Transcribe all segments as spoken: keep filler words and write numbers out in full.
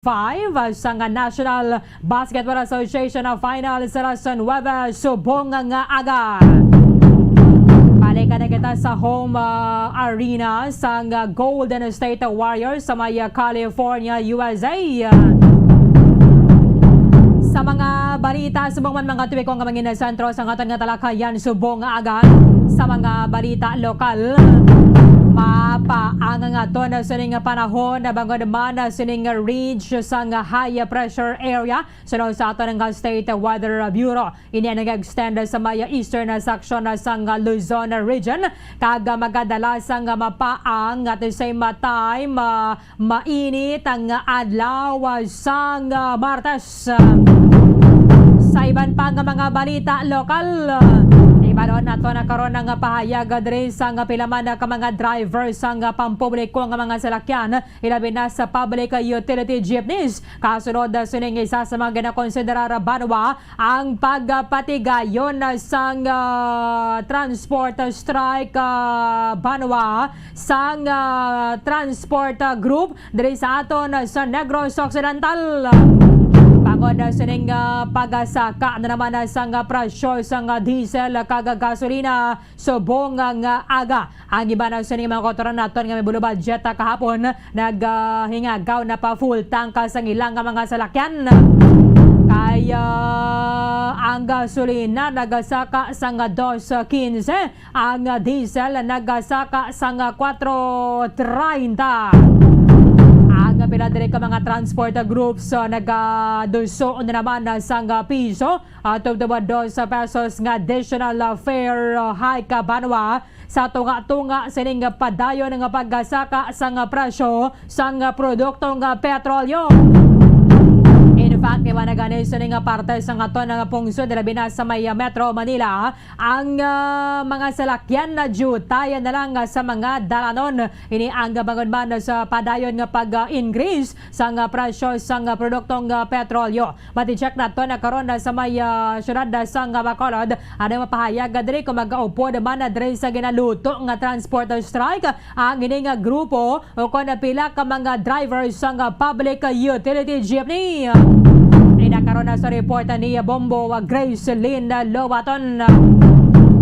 five sang National Basketball Association na final sa alas nuebe subong nga aga. Balikan na kita sa home, ah, arena sang Golden State Warriors sa may California, U S A. Sa mga balita, subong man mga tuwikong nga mga sentro sa aton nga talakayan subong nga aga, sa mga balita lokal, mapaangang aton sining panahon na bangod man sining ridge sang high pressure area. Suno sa aton nga State Weather Bureau, ini ang nag-extend sa may eastern section sang Luzon region, kag magadala sang mapaang at the same time, ah, mainit ang adlaw sang Martes. Sa iban pa nga mga balita lokal, ibanon nato na karon ang pahayag diri sang pila man ka mga driver sang pampubliko nga mga salakyan, ilabi na sa public utility jeepneys. Kasunod sining, isa sa mga ginakonsiderar banwa ang pagpatigayon sang, ah, transport strike, ah, banwa sang, ah, transport, ah, group diri sa aton, ah, sa Negros Occidental. Bangod, ah, sining, ah, pagasaka na naman, ah, sang, ah, presyo sang, ah, diesel kag gasolina subong nga aga. Ang iban sining mga kautoran naton nga may below budget, ah, kahapon, nag, ah, hingagaw na pa full tank, ah, sang ilang nga mga salakyan. Kay, ah, ang gasolina nagasaka sang dos quince, ang, ah, diesel nagasaka sang kuwatro treinta. Ang pila diri ka mga transport groups, ah, nagaduso na naman, ah, sang piso, ah, tubtob dos pesos nga additional, ah, fare, ah, hike, ah, banwa sa tunga-tunga sining padayon nga pagkasaka sang presyo sang produkto nga petrolyo. In fact, iban na gani sining parte sa aton nga pungsod, labi na sa may Metro Manila, ang, ah, mga salakyan na diutayan na lang, ah, sa mga dalanon. Ini ang bangod man sa padayon nga pag-increase sang presyo sang produktong, ah, petrolyo. Mati-check naton na karon na sa may, ah, siyudad na sang Bacolod, ano mapahayag diri kung mag-upod man na diri sa ginaluto nga transport strike ang ini nga grupo o kon pila ka mga drivers sang, ah, public utility jeepney. Ina karon na sa report ni Bombo, ah, Grace Lynn Lobaton.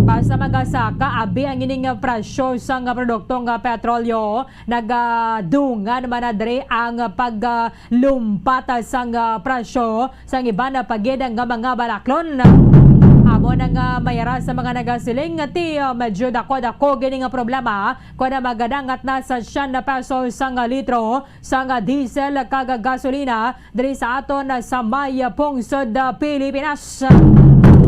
Basta magasaka abi ang ini nga presyo sang produktong, ah, petrolyo, nagadungan man na diri ang pag, ah, lumpat sang, ah, presyo sang iban na pa gid nga mga balaklon. Amo na nga may ara sa mga nagasiling nga ti, ah, medyo dako-dako gini nga problema kon magadangat na sa siyam na pesos sang litro sang diesel kag gasolina diri sa aton sa may pungsod, ah, Pilipinas.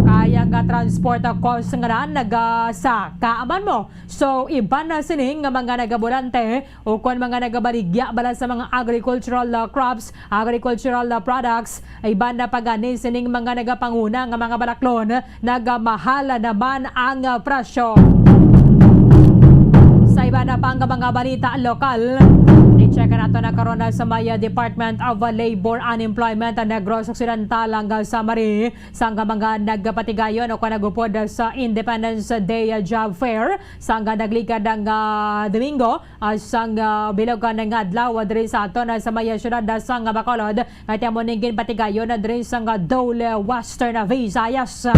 Kaya nga transport cost nga na nagasaka man mo. So, iban na sining nga mga nagabolante o kon mga nagabaligya bala sa mga agricultural, ah, crops, agricultural, ah, products, iban na pa gani sining mga nagapanguna nga mga balaklon, nagamahal naman ang, ah, presyo. Sa iba na pang mga balita lokal, i-check nato na karon na sa may, ah, Department of Labor and Employment, ah, Negros Occidental, ang, ah, summary sang mga nagpatigayon o kon nagupod sa Independence Day, ah, Job Fair sang nagligad ang, ah, Domingo, ah, sang, ah, bilog nga adlaw, ah, diri sa aton, ah, sa may, ah, siyudad, ah, sang Bacolod, nga ti amo ning ginpatigayon, ah, diri sang, ah, Dole, Western, ah, Visayas.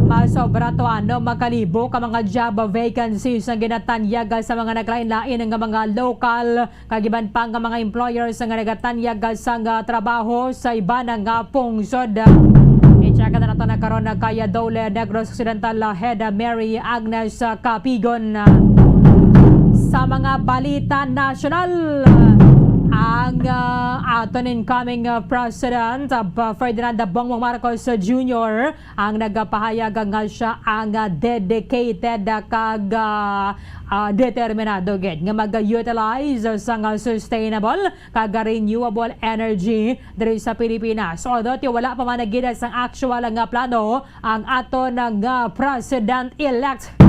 Masobra to ano makalibo ka mga job vacancies ang ginatanyag, ah, sa mga naglain-lain nga mga lokal kag iban pa nga mga employers nga nagatanyag sang, ah, trabaho sa iban nga pungsod. I-check na nato na karon na kay Dole, Negros Occidental, ah, Head, ah, Mary Agnes, ah, Capigon. Sa mga balita nasyonal, ang, ah, aton incoming, ah, President, ah, Ferdinand Bongbong Marcos Junior ang nagapahayag nga siya ang, ah, dedicated, ah, kag, ah, ah, determinado gid nga mag-utilize sang, ah, sustainable kag renewable energy diri sa Pilipinas. Although ti wala pa man gid sang actual nga plano ang aton nga President-elect.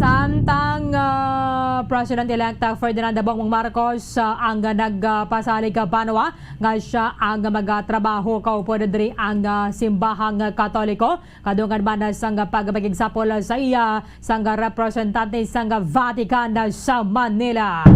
Samtang, ah, President-elect, ah, Ferdinand Bongbong Marcos, ah, ang nagpasalig ka banwa nga siya ang magatrabaho kaupod diri ang, ah, simbahang Katoliko. Kadungan man sang pagpakigsapol sa iya sang representante sang Vatican sa Manila.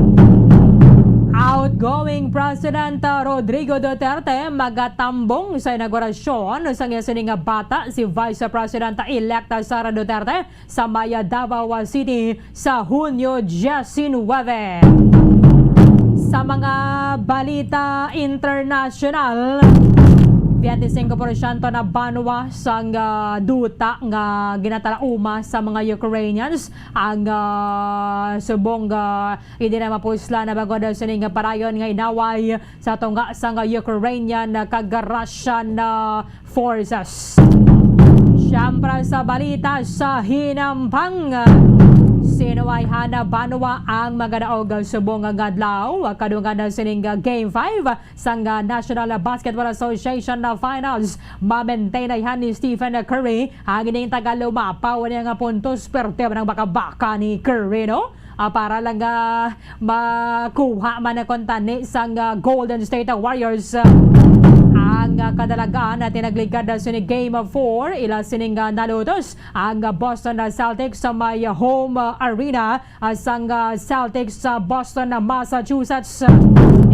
Outgoing President Rodrigo Duterte magatambong sa inaugurasyon sang iya sini nga bata, si Vice President-elect Sara Duterte, sa may Davao City sa Hunyo diecinuebe. Sa mga balita international, twenty-five porsyento na banwa sang, ah, duta nga ginatalauma sa mga Ukrainians ang, ah, subong, ah, hindi na mapusla na bangod sa sining padayon nga inaway sa tunga sang Ukrainian kag Russian, ah, forces. Siyempre, sa balita sa hinampang, sinuwayhan na banwa ang magadaog subong nga adlaw, kadungan na sining Game five sang National Basketball Association na finals. Mamaintain na ni Stephen Curry ang ining tagalumapaw niya nga puntos, pero di man ang bakabaka ni Curry, no? Ah, para lang, ah, makuha man ang kuntani sang, ah, Golden State Warriors. Ah, ang, ah, kadalagan na tinagligad na sini Game four, ila sining, ah, nalutos ang, ah, Boston, ah, Celtics sa may, ah, home, ah, arena, ah, sang, ah, Celtics sa Boston, ah, Massachusetts.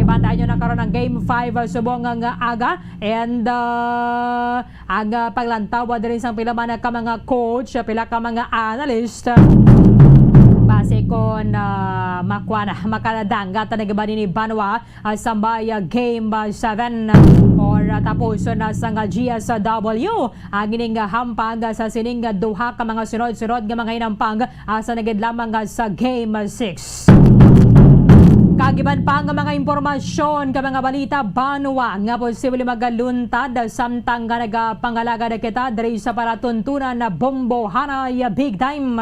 Ibantayan nyo na karon ang Game five, ah, subong nga aga. And, ah, ang, ah, paglantaw, ah, diri sang pila man ka mga coach, ah, pila ka mga analyst, ah, base kon, ah, makwa na, makadanggat na gid ba ni banwa, ah, sa may, ah, game, ah, seven, ah, or, ah, tapuson na sang, ah, G S W ang ining, ah, hampang, ah, sa sining, ah, duha ka mga sunod-sunod nga mga hinampang, ah, sa nagid lamang, ah, sa game, ah, six. Kag iban pa nga mga impormasyon ka mga balita, banwa nga posible magaluntad samtang nga nagapangalagad kita diri sa palatuntunan na bombohanay big time.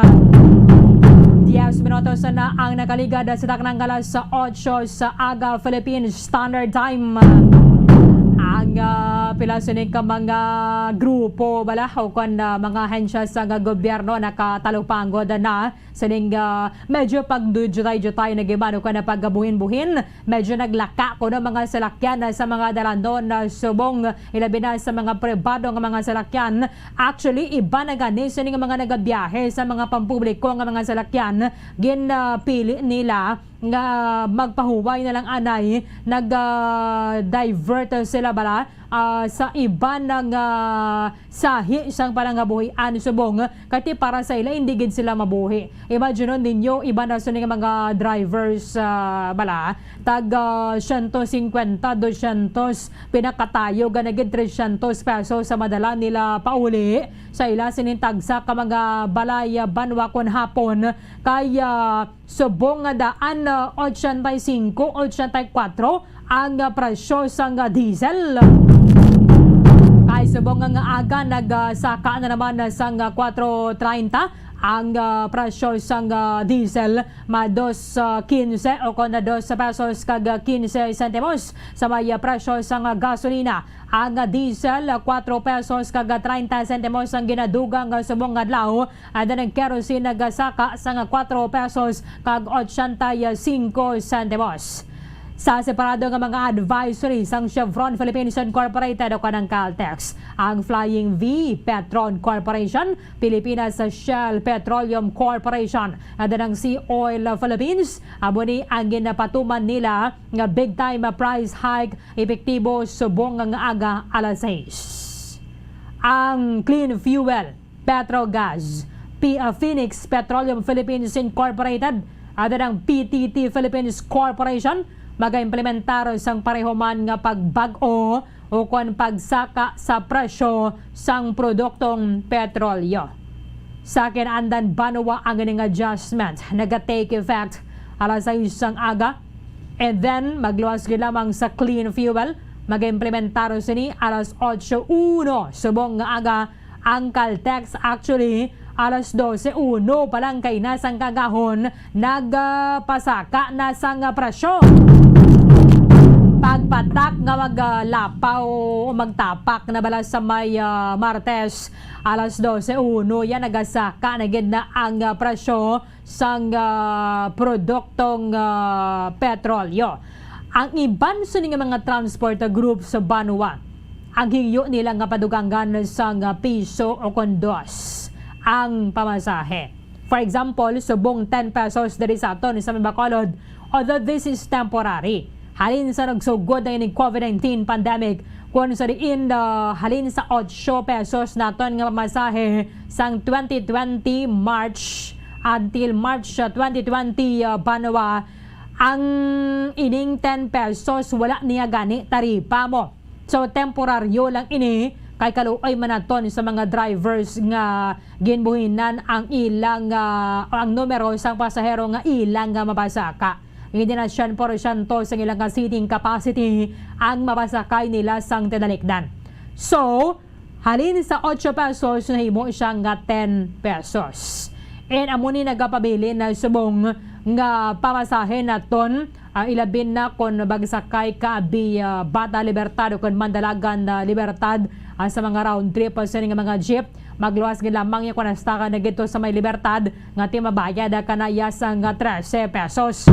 Diez minutos na ang nakaligad sa taknang alas otso sa aga Philippine Standard Time. Ang, ah, pila sini ka mga grupo bala o kon, ah, mga ahensya sa gobyerno nakatalupangod na sining, ah, medyo pagdujutay-jutay na gimano ka na paggabuhin-buhin. Medyo naglaka kuno mga salakyan na sa mga dalanon na subong, ilabi na sa mga pribado nga mga salakyan. Actually, iba na gani sining mga nagabiyahe sa mga pampubliko nga mga salakyan. Ginpili nila nga magpahuway na lang anay, nag, ah, divert sila bala, ah, sa iban nga sahi sang panangabuhian subong kay ti para sa ila hindi gid sila mabuhi. Imagine ninyo, iban na sini nga mga drivers, ah, bala, tag, ah, siyento singkwenta, dosyentos, pinakatayo gani gid tresyentos pesos sa madala nila pauli sa ila sining tagsa ka mga balay, ah, banwa kon hapon kay, ah, subong nga daan, ah, ochenta y cinco, ochenta y cuatro ang, ah, presyo sang, ah, diesel. Kay subong nga aga, nagsaka na naman, ah, sang, ah, kuwatro treinta ang, ah, presyo sang, ah, diesel, ma dos, ah, kinse o kon na dos pesos kag, ah, kinse sentimos sa may, ah, presyo sang, ah, gasolina. Ang, ah, diesel, ah, kuwatro pesos kag, ah, treinta sentimos ang ginadugang, ah, subong nga adlaw. Ang danang kerosene nagsaka sang kuwatro pesos kag ochenta y cinco sentimos. Sa separado nga mga advisory sang Chevron Philippines Incorporated o kanang Caltex, ang Flying V, Petron Corporation, Pilipinas Shell Petroleum Corporation, ang danang Sea Oil Philippines, amo ni ang ginapatuman nila nga big time price hike epektibo subong nga aga alas sais. Ang Clean Fuel, Petrogas, P-, uh, Phoenix Petroleum Philippines Incorporated, at ang P T T Philippines Corporation magaimplementar sang pareho man nga pagbag-o o kon pagsaka sa presyo sang produktong petrolyo. Sa kinaandan banwa ang ining adjustment naga-take effect alas sais sang aga, and then magluwas gid lamang sa Clean Fuel, magaimplementar sini alas otso uno subong nga aga. Ang Caltex actually alas dose uno pa lang kay nasang kagahon nagpasaka na sang presyo. Pagpatak nga maglapaw o magtapak na bala sa may, ah, Martes, alas dose uno yan, nagasaka na gid na ang, ah, presyo sang, ah, produktong, ah, petrolyo. Ang iban sini nga mga transport group sa banwa, ang hingyo nila nga padugangan sang, ah, piso o kon dos ang pamasahe. For example, subong ten pesos diri sa aton sa may Bacolod, Although this is temporary, halin sa nagsugod na ining COVID nineteen pandemic, kung sa diin, ah, halin sa otso pesos naton nga pamasahe sang twenty twenty March until March, ah, twenty twenty, ah, banwa, ang ining ten pesos wala niya gani taripa mo. So, temporaryo lang ini, kay kaluoy man naton sa mga drivers nga ginbuhinan ang ilang, ah, ang numero sang pasahero nga ilang nga mapasaka. Hindi na siyam porsyento sang ilang nga seating capacity ang mapasakay nila sang tinalikdan. So, halin sa otso pesos, nahimo siya nga ten pesos. And amo ni nagapabilin na subong nga pamasahe naton, ah, ilabi na kon magsakay ka abi, ah, Bata Libertad o kon Mandalagan, ah, Libertad, ah, sa mga round trip, ah, sini nga mga jeep, magluwas gid lamang ya kon hasta ka na didto sa may Libertad nga ti mabayad, ah, kanaya sang, ah, trese pesos.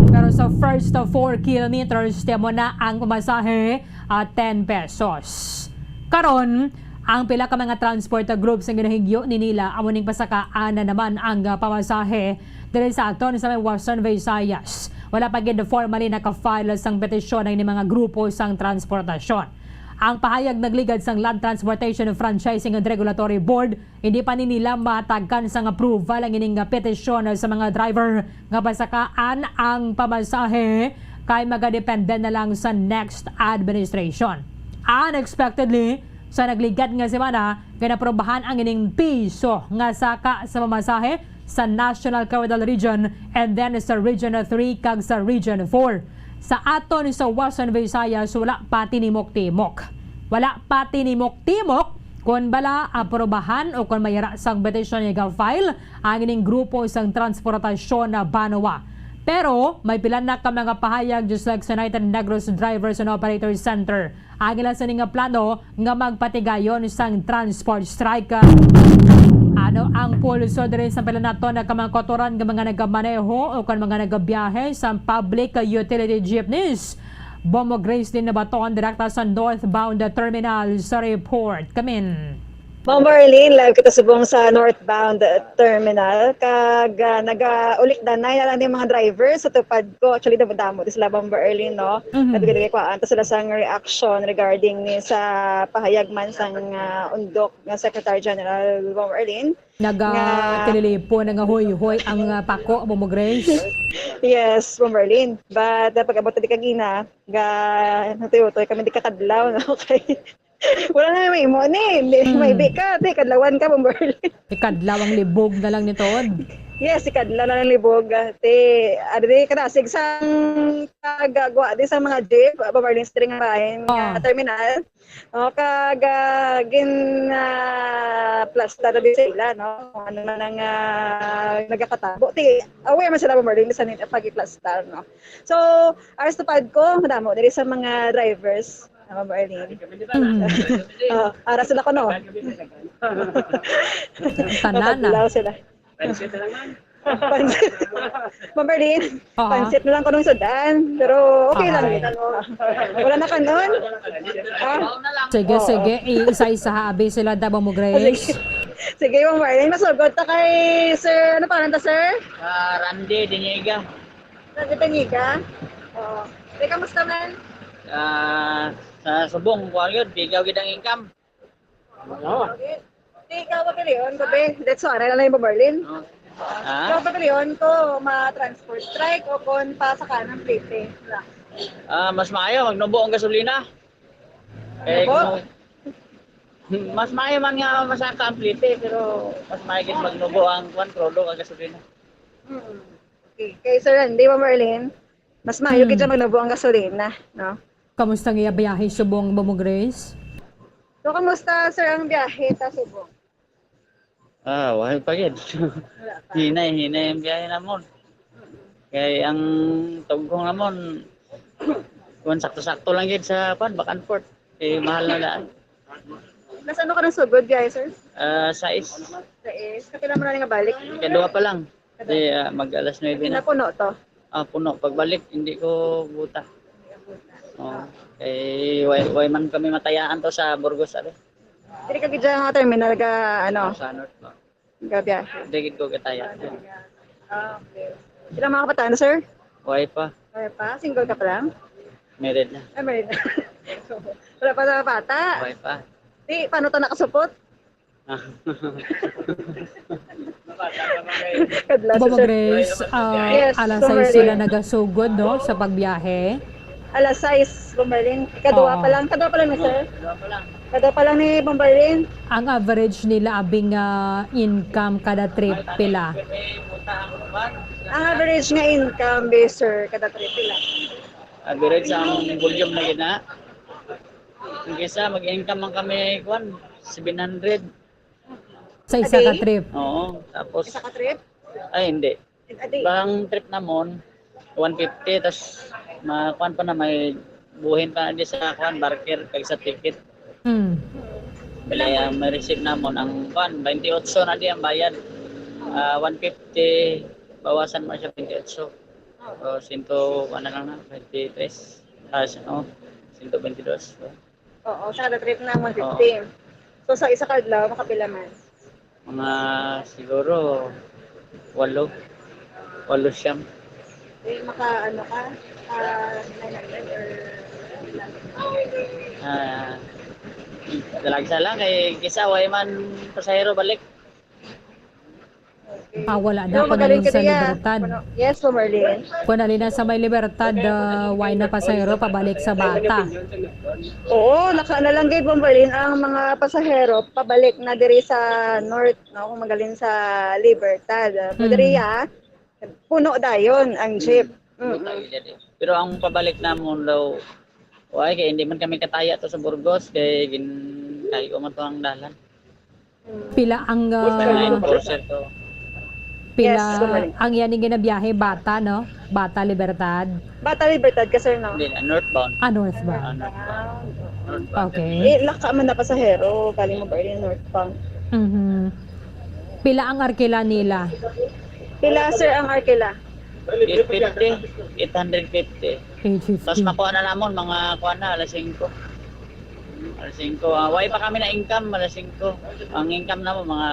Pero sa first, ah, four kilometers, ti amo na ang pamasahe, ah, ten pesos. Karon, ang pila ka mga transport groups nga ginahigyo ni nila amo ning pasakaan na naman ang, ah, pamasahe diri sa aton sa may Western Visayas. Wala pa gid formally naka-file sang petisyon ang ining mga grupo sang transportasyon. Ang pahayag nagligad sang Land Transportation Franchising and Regulatory Board, hindi pa ni nila mahatagan sang approval ang ining petisyon sa mga driver nga pasakaan ang pamasahe, kay magadepende na lang sa next administration. Unexpectedly, sa nagligad nga semana, ginaprobahan ang ining piso nga saka sa pamasahe sa National Capital Region and then sa Region three kag sa Region four. Sa aton sa Western Visayas, wala pa tinimok-timok. Wala pa tinimok-timok kon bala aprobahan o kon may ara sang petisyon nga file ang ining grupo sang transportasyon na banwa. Pero may pila na ka mga pahayag, just like sa United Negros Drivers and Operators Center, ang ila sini nga plano nga magpatigayon sang transport strike. Ano ang pulso diri sa pila naton nga mga kautoran nga mga nagamaneho o kon mga nagabiyahe sa public utility jeepneys? Bombo Grace din nabaton direkta sa northbound terminal sa report. Kamin. Ma'am Marlene, live kita subong sa northbound terminal. Kag, ah, nagaulikdanay na lang ni mga driver sa tupad ko. Actually, damo-damo di sila, Ma'am Marlene, no? Mhm. Nabigay-bigay ko, anto sila sang reaction regarding ni sa pahayag man sang, ah, undok nga Secretary General, Ma'am Marlene. Naga Nga tililipo, nangahuyhoy ang, ah, pako, Bombo Grace. Yes, Ma'am Marlene. But, ah, pag-abot na di kagina, ga, natuyotoy kami di kakadlaw, no? Okay. Wala na may imo ni. Hindi, Hmm. May di ka, di, kadlawan ka, Bombo Marlene. Ikadlaw ang libog na lang ni Todd. Yes, ikadlaw na lang libog. Ah, ti, ano di, kadasig sang kagagwa di sa mga jeep, ah, Bombo Marlene, string bahin, Ah. nga terminal. O, kag, ah, gin, ah, plastar na din sila, no? Kung ano man ang, ah, nagakatabo. Ti, aware man sila, Bombo Marlene, sa nila pag-iplastar, no? So, aras tupad ko, madamo diri sa mga drivers. Ma'am Marlene. Mm. Oh, ara sila ko, no? Tanan na. Nataglaw sila. Pansit. Ma'am Marlene, Oo. Pansit na lang ko nung sudan. Pero okay lang Okay. yun, ano. Wala na kanon. Ah? Sige, Oo. sige. I-isa-isa ha, abi sila, Dabo mo, Grace. Sige. Sige, Ma'am Marlene. Masugot ta kay Sir, ano pangalan ta, Sir? Ah, Randy Diniga. Randy Diniga? Oo. Te, kamusta man? Ah, sa subong, kuwan yun, bigaw gid ang income. Oo. Okay. Di ikaw, papilion ko, be. That's why, na lang yung Berlin. Oo. Ha? Ikaw, papilion ko, ma-transport strike o kon pa sa kanang plete. Wala. Ah, mas maayo, magnubo ang gasolina. Eh, Nubo? kung, mas maayo man nga masaka ang plete, pero mas maayo gid magnubo ang kwan, krudo kag gasolina. Mm. Okay. Kay Sir Randy, Ma'am Marlene, mas maayo gid Hmm. siya magnubo ang gasolina, no? Kamusta ang iya biyahe subong, Ma'am Grace? So, kamusta, sir, ang biyahe ta subong? Ah, wahay pa gid. Wala pa. Hinay, hinay ang biyahe namon. Kay ang tughong namon, kung sakto-sakto lang gid sa, kwan, back and forth. Kay mahal na daan. Nas ano ka nang sugod, biyahe, sir? Ah, sais. Sais. Kapila mo na nga balik? Ikaduha pa lang. Kasi, ah, mag alas nuebe na. Napuno to? Ah, puno. Pagbalik, hindi ko buta. Oo. Eh, way, way man kami matayaan to sa Burgos, ari. Diri ka gid nga terminal ga, ano? Sa North ba? Ga biyahe. Diri gid ko gataya. Ah, okay. Ilang mga kabataan, sir? Way pa. Way pa? Single ka pa lang? Married na. Ah, married na. Wala pa na bata? Way pa. Di, paano to nakasupot? Ah. Kadlaw, Mama sir. Grace, ah, Yes, alas sais Bomberlin. Sila nagasugod, no, sa pagbiyahe. Alas sais, Bomberlin. Kadua Oo. pa lang. Kadua pa lang na, sir. Kadua pa lang ni Bomberlin. Ang average nila, abing, ah, income kada trip, pila? Ang average nga income, be, sir, kada trip, pila? Average ang volume na gina. Ang isa, mag-income man kami, kwan, seven hundred. Sa isa ka trip? Oo, tapos Isa ka trip? Ay, hindi. Adi. Bang trip namon, one fifty, tas ma-, kwan pa na, may buhin pa na di sa kwan, barker, kag sa ticket. Hmm. Kaya may receipt namon, ang kwan, twenty-eight na di ang bayad. Ah, one fifty, bawasan mo siya, twenty-eight. O, sento, ano lang na, twenty-three. Ah, s-, oh, sento twenty-dos. Oo, sa kada trip na one fifty. Oo. So, sa isa ka adlaw, makapila man? Mga siguro walo. Walo siyam. Eh, maka, ano ka? Ah, nine hundred or Ah, talagsa lang kay kisa way man pasahero balik. Ah, wala na. Pero kuno magaling din ka sa diya. Libertad. Kuno, yes, Bomberlin. Kuno, halin na sa may Libertad, ah, way na pasahero pabalik sa Bata. Oo, naka na lang gid, Bomberlin, ang mga pasahero pabalik na diri sa North, no, kung magaling sa Libertad. Ah, Mm. Diri, ah, puno dayon ang jeep. Mm. Pero ang pabalik namon daw, why, kay hindi man kami kataya to sa Burgos, kay gin-, kayo man to ang dalan. Pila ang, ah, Enforcer to. Pila Yes, Bomberlin. ang yan yung ginabiyahe, Bata, no? Bata, Libertad. Bata Libertad ka, sir, no? Hindi, ah, northbound. Ah, northbound. Ah, northbound. Northbound. Okay. Eh, laka man na pasahero, galing mo ba yung northbound? Mhm. Pila ang arkila nila? Pila, sir, ang arkila? Eight fifty, eight hundred fifty. Eight fifty. Tapos makuha na namon, mga kuha na, alas singko. Alas singko. Ah, wala pa kami na income, alas singko. Ang income namon, mga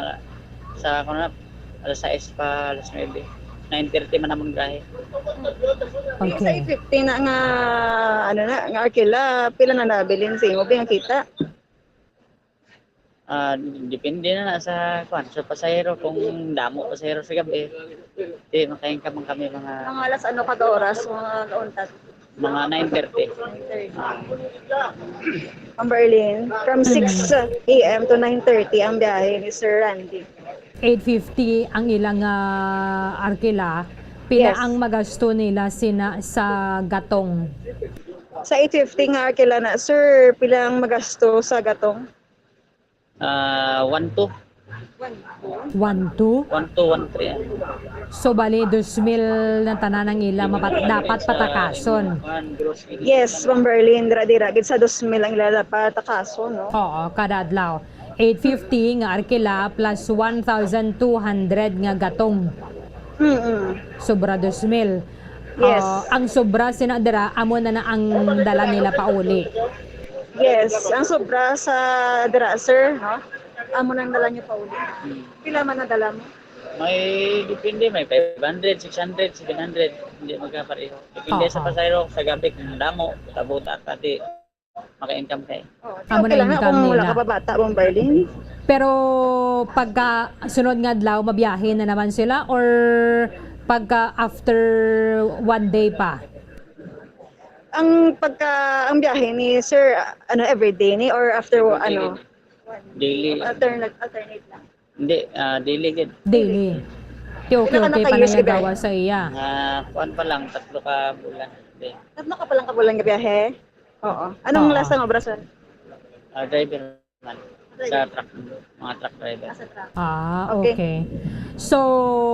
sa, kuha na, alas sais pa, alas nuebe. Nine thirty man namon grahe. Okay. Sa eight fifty na nga, ano na, nga arkila, pila na nabilin sa imo, nga kita? Ah, depende na, na sa, kwan, sa pasahero. Kung damo pasahero sa gabi, di, maka-income man kami mga Mga alas ano kada oras, mga kauntat? Mga nine thirty. Nine thirty. Ah. Ma'am Berlin, from Mm. six a m to nine thirty ang biyahe ni Sir Randy. Eight fifty ang ilang, ah, arkila. Pila Yes. ang magasto nila sina, sa gatong? Sa eight fifty nga arkila na, sir, pila ang magasto sa gatong? Ah, one two. One two? One two, one three, ah. So, bali, dos mil na tanan ang ila mapat-, dapat patakason. Yes, Ma'am Berlin, dira-dira gid sa dos mil ang ila dapat patakason, no? Oo, kada adlaw. Eight fifty nga arkila plus one thousand two hundred nga gatong. Mm-mm. Sobra dos mil. Yes. Ah, ang sobra sina dira, amo na na ang dala nila pauli. Yes, ang sobra sa dira, sir, no? Amo nang dala niyo pauli. Hmm. Pila man ang dala mo? May depende, may five hundred, six hundred, seven hundred. Hindi magkapareho. Depende sa Oo. pasahero, sa gabi, kung damo, tabot at ati, maka-income kay. Oh, Amo okay na lang na income kung wala nila. ka pa bata, Ma'am Berlin. Pero pagka sunod nga adlaw, mabiyahe na naman sila or pagka after one day pa? Ang pagka, ang biyahe ni sir, ano, everyday ni or after, Everyday. ano? Daily. Alternate, alternate lang. Hindi, ah, daily gid. Daily. Ti okay, Pila ka okay pa na nakayos, di ba? Yagawa sa iya. Ah, kuwan pa lang, tatlo ka bulan. Hindi. Tatlo ka pa lang ka bulan nga biyahe? Oo. Anong Oo. last time obra, sir? Ah, driver man. Driver. Sa truck, mga truck driver. Ah, sa truck. Ah, Okay. okay. So,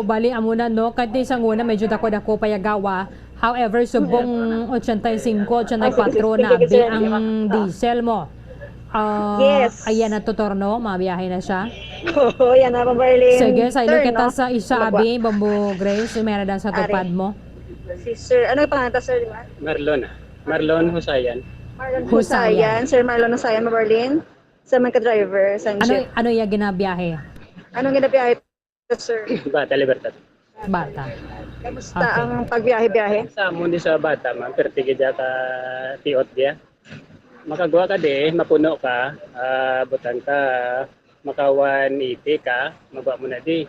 bali, amo na, no? Kadi sa una, medyo dako-dako pa yagawa. However, subong ochenta y cinco, ochenta y cuatro na abi ang diesel mo. Ah, Yes. ayan na to, Torno, mabiyahe na siya. Oo, yan na, Ma'am Berlin. Sige, sa ilo Turn, kita no? sa isa, Magwa. abi, Bambo Grace, may na sa Ari. tupad mo. Si Sir, ano yung pangalan ta, sir, di ba? Marlon. Marlon Husayan. Marlon Husayan. Husayan. Sir Marlon Husayan, Ma'am Berlin. Sa man ka driver, sa Ano, jeep. ano yung ginabiyahe? Anong ginabiyahe? Sir. Bata Libertad. Bata. Kamusta Okay. ang pagbiyahe-biyahe? Sa amon di sa bata, ma'am, perti gid ka tiot diya. Makagwa ka di, mapuno ka, ah, butang ka, maka one eighty ka, magwa mo na di.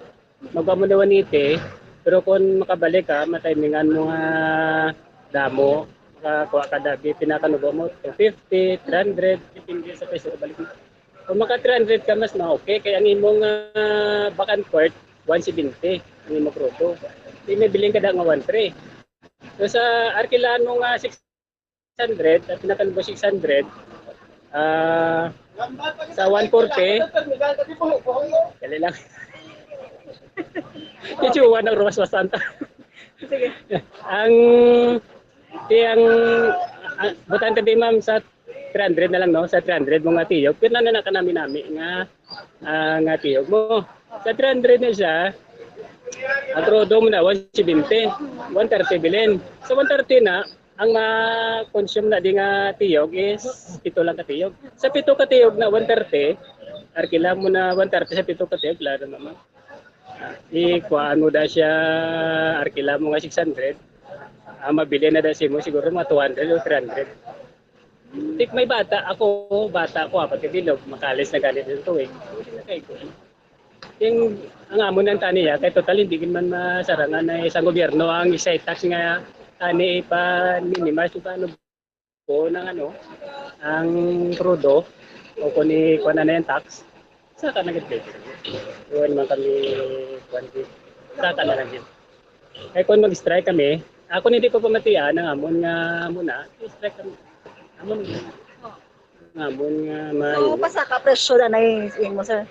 Magwa mo na one eighty, pero kung makabalik ka, matimingan mo nga damo, makakuha ka dabi, pinakanubo mo, two fifty, three hundred, depende sa presyo, balik mo. Kung maka three hundred ka, mas ma-okay. Kaya ang imong, ah, back and forth, one seventy ang imong krudo. Di may bilhin ka da nga one three. So, sa arkilahan mo nga six hundred, at pinakano ba six hundred, ah, sa one forty, dali lang. Ito, one ang ruwas-wasan ta. Sige. Ang, di ang, ang, butante di, ma'am, sa three hundred na lang, no? Sa three hundred mo nga tiyog, pero na na kanami-nami nga, ah, nga tiyog mo. Sa three hundred na siya, ang krudo mo na, one seventy, one thirty bilin. Sa one thirty na, ang ma-consume na di nga tiyog is pito lang ka tiyog. Sa pito ka tiyog na one thirty, arkila mo na one thirty sa pito ka tiyog, klaro naman. Ah, ikuhaan mo da siya, arkila mo nga six hundred. Ang mabili na da simo siguro mga two hundred o three hundred. Tik may bata ako, bata ko, apat ka bilog, makalis na galit ng tuig. Kay ko. Yung ang amo nang tani ya, kay total hindi gid man masarangan na isang gobyerno ang excise tax nga tani ipa-minimize kung paano po ng ano, ang krudo o kung ni kuwan na yung tax, saka na gid. Iwan man kami kuwan gid. Saka na lang gid. Kay kung mag-strike kami, ako hindi ko pamatian ang amon nga muna, strike kami. Amon nga amon nga So, maayo. Pasaka presyo na na yung imo, sir?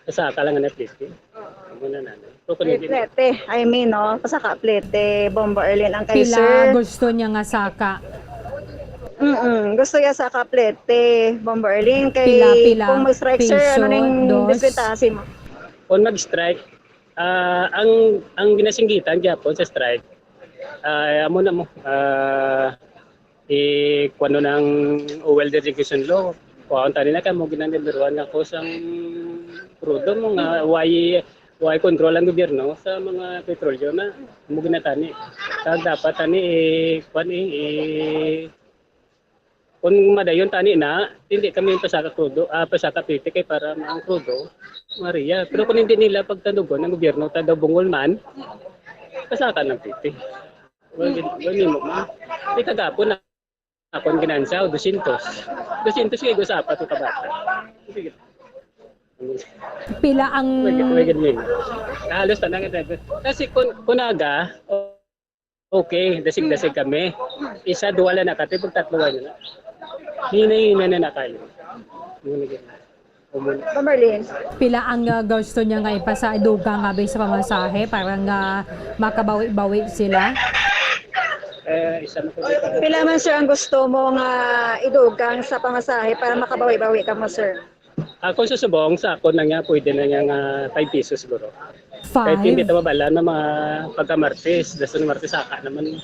Pasaka lang na fifty. Amo na na. Pero kung May hindi plete. I mean, no? Pasaka plete, Bomba Erlin, ang kay Pila sir. Gusto niya nga saka? Mm-mm. Gusto niya saka plete, Bomba Erlin. Kay Pila, pila? Kung mag-strike, sir, ano Piso, ning dos? Deswentaha mo? Kung mag-strike, ah, ang, ang ginasinggitan gyapon sa strike, ah, amo na mo, ah, i-, kuwan nun ang oil designation law. Kuwan tani na ka mo ginanibiruan nga cause ang krudo mo nga why, why control ang gobyerno sa mga petrolyo na mo ginatani. Kag dapat tani, eh, kuwan, eh, eh, kung madayon tani na, hindi kami pasaka krudo, ah, pasaka plete kay para ang krudo, Maria. Pero kung hindi nila pagtanugon ang gobyerno, taga Bungol man, pasaka ng plete. Well, well, nimo, ma'am. Di kagapon na akong ginansya, dosyentos. Dosyentos kay gusa pa to kabata. Sige. Pila ang Wait, wait, wait, wait. Halos tanang driver. Kasi kun kunaga, o-, okay, dasig-dasig kami. Isa, duwa lang na kati, pag tatlo na. Hinay-hinay na na kayo. Muna gid. Ma'am Marlene. Pila ang, ah, gusto niya nga ipasa, idugang abi sa pamasahe para nga makabawi-bawi sila? Eh, isa na po dito. Pila man, sir, ang gusto mo nga idugang sa pamasahe para makabawi-bawi ka mo, sir? Ako sa subong, sa ako na nga, pwede na nga nga five pesos siguro. Kahit hindi Five? Ito mabala na mga pagka-Martes, dason Martes, saka naman.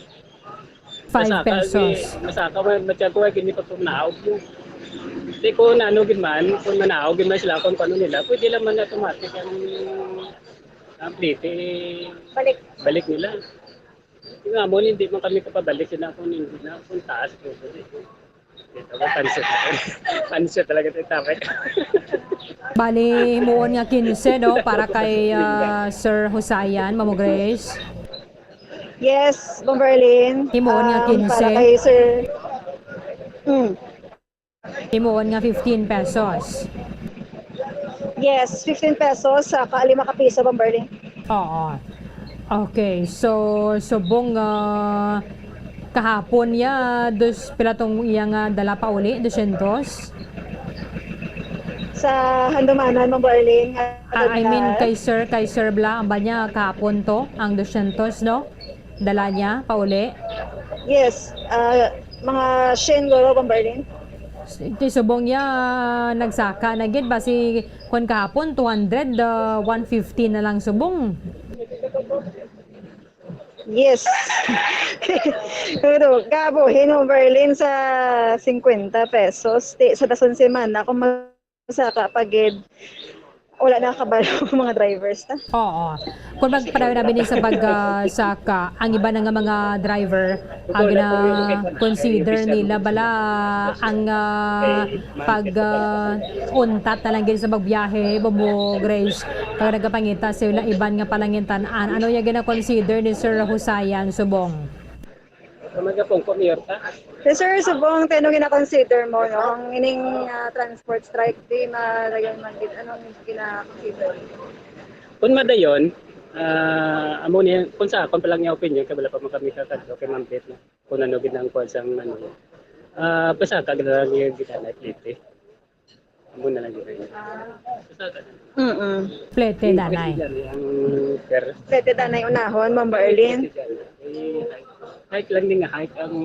Five Masaka, pesos. Masaka, ma-, matyago ay gini pagpumnaog mo. Di ko na ano gid man, kung manaog gid man sila, kung paano nila, pwede lang man automatic ang, ang plete, eh, Balik. Balik nila. Yung amo, hindi man kami kapabalik sila kung hindi na, kung taas po. Dito, may pansit. Pansit talaga ito, tapay. Bali, himuon nga quince, no? Para kay, ah, Sir Husayan, Mamo Grace. Yes, Bomba Erlin. Himuon nga Um, quince. Para kay Sir. Hmm. Himuon nga fifteen pesos. Yes, fifteen pesos sa ka-, lima ka piso, Bomba Erlin. Oo. Okay, so, subong, ah, kahapon ya, dos, pila tong iya nga dala pa uli, dosyentos? Sa handumanan, Bomba Erlin, nga Ah, I mean, dala. Kay Sir, kay Sir Bla, ang ba niya kahapon to, ang dosyentos, no? Dala niya, pauli? Yes, ah, mga syen guro, Bomba Erlin. Ti subong niya, nagsaka na gid, basi, kung kahapon, two hundred, ah, one fifty na lang subong. Yes. Pero, kabuhin mo, Berlin, sa singkwenta pesos. Ti, sa dason semana, kung masaka pa gid, Wala na kabalo ang mga drivers na. Oo. Kung magpadayon na bini sa pag, ah, saka, ang iba na nga mga driver, ang gina-consider nila bala ang, ah, pag, ah, untat na lang gid sa magbiyahe, Bombo Grace, pag nagapangita sila iban nga palangintan-an. Ano yung gina-consider ni Sir Husayan Subong? Magapong ko, Mayor, ta? Si Sir Subong, tayo nung gina-consider mo, no? Ang ining, ah, transport strike, di malayan man gid. Ano ang gina-consider? Kung madayon, ah, amo ni, kung sa akon pa lang yung opinion, kay wala pa man kami kakadto kay Ma'am Beth, no? Kung ano gid ang kuwan sang, ano, ah, basta ka gid lang yung gid, ah, plete. Amo na lang gid. Basta ka. Mm-mm. Plete, danay. Ang per. Plete, danay, unahon, Ma'am Barlin. Hike lang din nga hike ang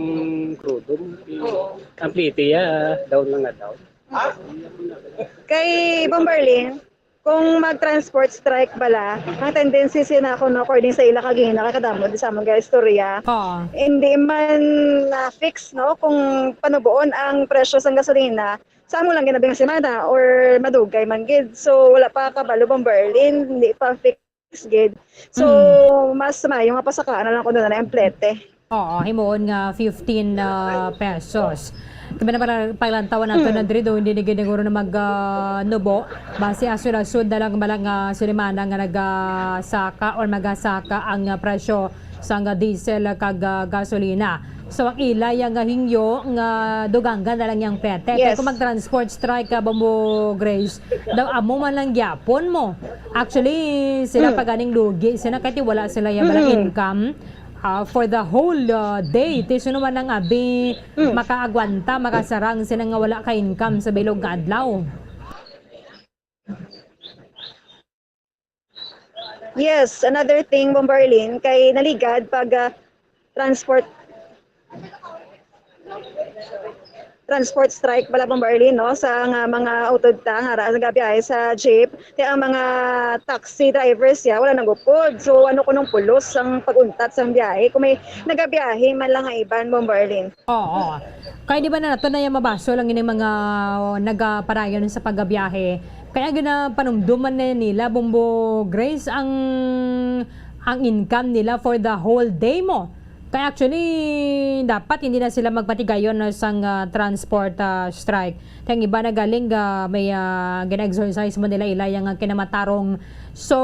crudo. Oo. Ang plete, ah, down lang nga down. Kay Bombarlin, kung mag-transport strike bala, ang tendency sina kuno, according sa ila kagina, kay kadamo di sa among istorya. Oo. Hindi man na fix, no, kung panuboon ang presyo sang gasolina sa amo lang ginabing semana or madugay man gid. So, wala pa kabalo, Bombarlin, hindi pa fix gid. So, Mm. mas maayo nga pasakaan na lang kuno na ang plete. Oo, himuon nga fifteen, ah, pesos. Kami na para paglantaw nato na diri do, hindi na gid siguro na mag, ah, nubo. Base asud-asud na lang bala nga silimana nga nagasaka or magasaka ang, ah, presyo sang, ah, diesel kag, ah, gasolina. So, ang ila ya nga hingyo nga duganggan na lang yang plete. Kay Yes. kung mag-transport strike ka, Bombo Grace, daw amo man lang gyapon mo. Actually, sila Mm. pa ganing lugi, sila kay wala sila ya bala Mm. income. Ah, for the whole, ah, day, ti sino man ang abi Mm. makaagwanta, makasarang sila nga wala ka income sa bilog nga adlaw? Yes, another thing, Bombarlin, kay naligad pag, ah, transport transport strike bala, Bombarlin, no, sa nga mga utod ta nga ra nagabiyahe sa jeep, kay ang mga taxi drivers ya wala nagupod. So, ano kunong pulos ang pag-untat sang biyahe kung may nagabiyahe man lang nga iban, Bombarlin? Oo. Kay di ba na nato na yung mabasol ang ining mga, oh, nagapadayon sa pagbiyahe? Kaya ginapanumduman na nila, Bombo Grace, ang, ang income nila for the whole day mo. Kaya actually, dapat hindi na sila magpatigayon, no, sang, ah, transport, ah, strike. Kaya ang iba na galing, ah, may, ah, gina-exercise mo nila ila yung, ah, kinamatarong. So,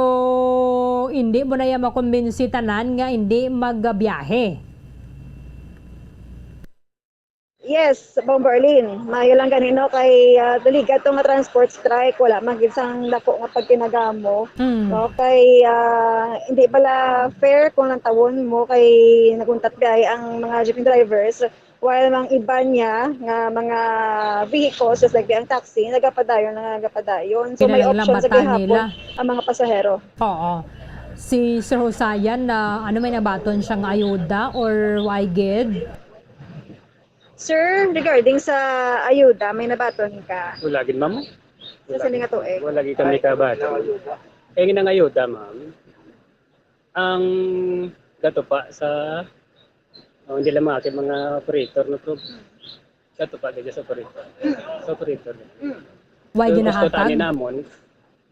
hindi mo na yan makumbinsi tanan nga hindi magbiyahe. Yes, Bombo Arlene. Maayo lang ganino kay, ah, naligat to nga transport strike, wala man gid sang dako nga pagkinagamo, Mm. no? Kay, ah, hindi bala fair kung lantawon mo kay naguntat gay ang mga jeepney drivers, while mang iban niya nga mga vehicles, just like ang taxi, nagapadayon na nagapadayon. So, may Kinahanglan option sa mata gihapon nila. Ang mga pasahero. Oo. Si Sir Hosayan, na ano may nabaton siyang ayuda or why gid? Sir, regarding sa ayuda, may nabaton ka? Wala gid, ma'am. Sa Wala sini nga gid. Tuig? Wala gid kami kabaton. Eh, ang ayuda, ma'am, ang gatupa sa, oh, hindi lang mga aking mga operator, no, pero gatupa gid sa operator. Sa operator. Why Pero gusto ginahatag? Tani namon,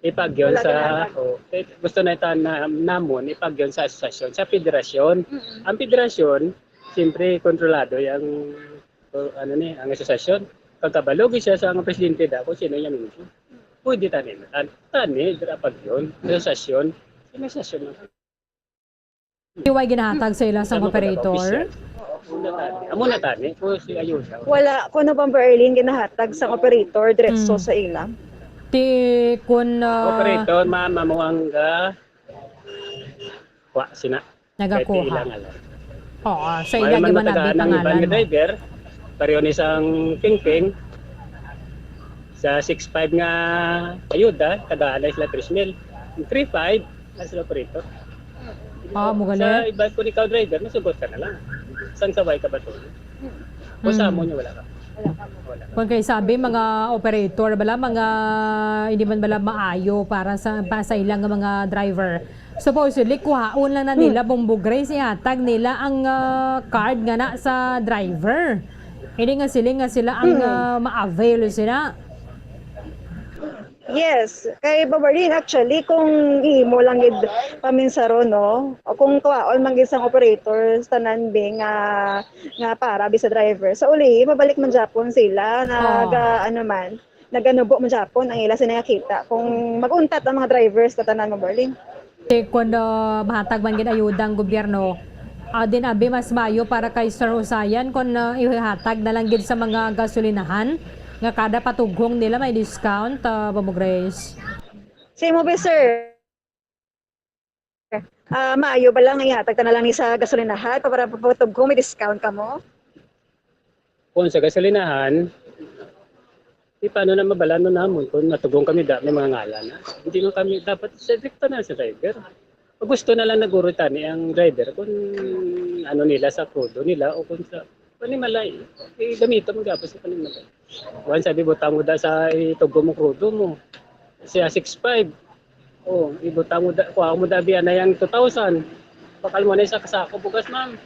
ipagyon Wala sa, ginahatag. Oh, eh, gusto na ita na, namon, ipagyon sa asosasyon, sa federasyon. Mm-mm. Ang federasyon, siyempre, kontrolado yung, oh, ano ni, ang asosasyon. Pagkabalo gid siya sa mga presidente da, kung sino yung mismo. Pwede tani, tan-, tani, dira pagyon, asosasyon. Yung asosasyon lang. Why ginahatag sa ila sang Amo ko operator? Nag-official. Amo na tani, amo na tani, kung si ayuda. Wala, kuno Bombo Arlene, ginahatag sang operator diretso Mm. sa ila. Ti kun, ah, Operator, ma'am, amo ang ga-, wa sina. Nagakuha. Kay ti ilang alam. Oo, sa May ila man gimanabi natagaan ang iban pangalan nga mo. Driver, pareho ni sang Pingping, sa six five nga ayuda, tagaan na sila tres mil. Ang three five, ang sila operator. Ah, mo Sa gani? Iba ko ikaw driver, masugot ka na lang. Sang sabay ka ba to? Kung sa Hmm. amo niya, wala ka. Wala ka. Kung kay sabi, mga operator bala, mga hindi man bala maayo para sa, para sa ilang mga driver. Supposedly, kuhaon lang na nila, Hmm. Bombo Grace, ihatag nila ang, ah, card nga na sa driver. Hindi nga sila, nga sila ang, Hmm. ah, ma-avail sila. Yes, kay Babarin, actually, kung imo lang gid paminsaron, no, o kung kawaon man gid sang operator sa tanan, be, nga, nga para, be, sa driver, sa uli, mabalik man gyapon sila, nag, Oh. ah, ano man, naganubo man gyapon ang ila sa nakita kung mag-untat ang mga drivers sa tanan, Babarin. Kay kun, ah, mahatag man gid ayuda ang gobyerno, ah, din abi mas maayo para kay Sir Husayan kun, ah, ihatag na lang gid sa mga gasolinahan nga kada patughong nila may discount, ah, Bombo Grace. Sa imo, be, sir, ah, maayo ba lang nga ihatag ta na lang ni sa gasolinahan pa-, para patughong may discount kamo? Kung sa gasolinahan, di paano na mabalanon namon kung matughong kami da, may mga ngalan na? Hindi man kami dapat sa direkta na sa driver. Pag gusto na lang naguro tani ang driver kung ano nila sa krudo nila o kung sa panimalay. Eh, gamito mo gapos sa panimalay. Kuwan, sabi, butang mo da sa itugo mo krudo mo. Siya six five. Oh, ibutang mo da, kuha mo da biya na yang two thousand. Bakal mo na isa kasako bugas, ma'am.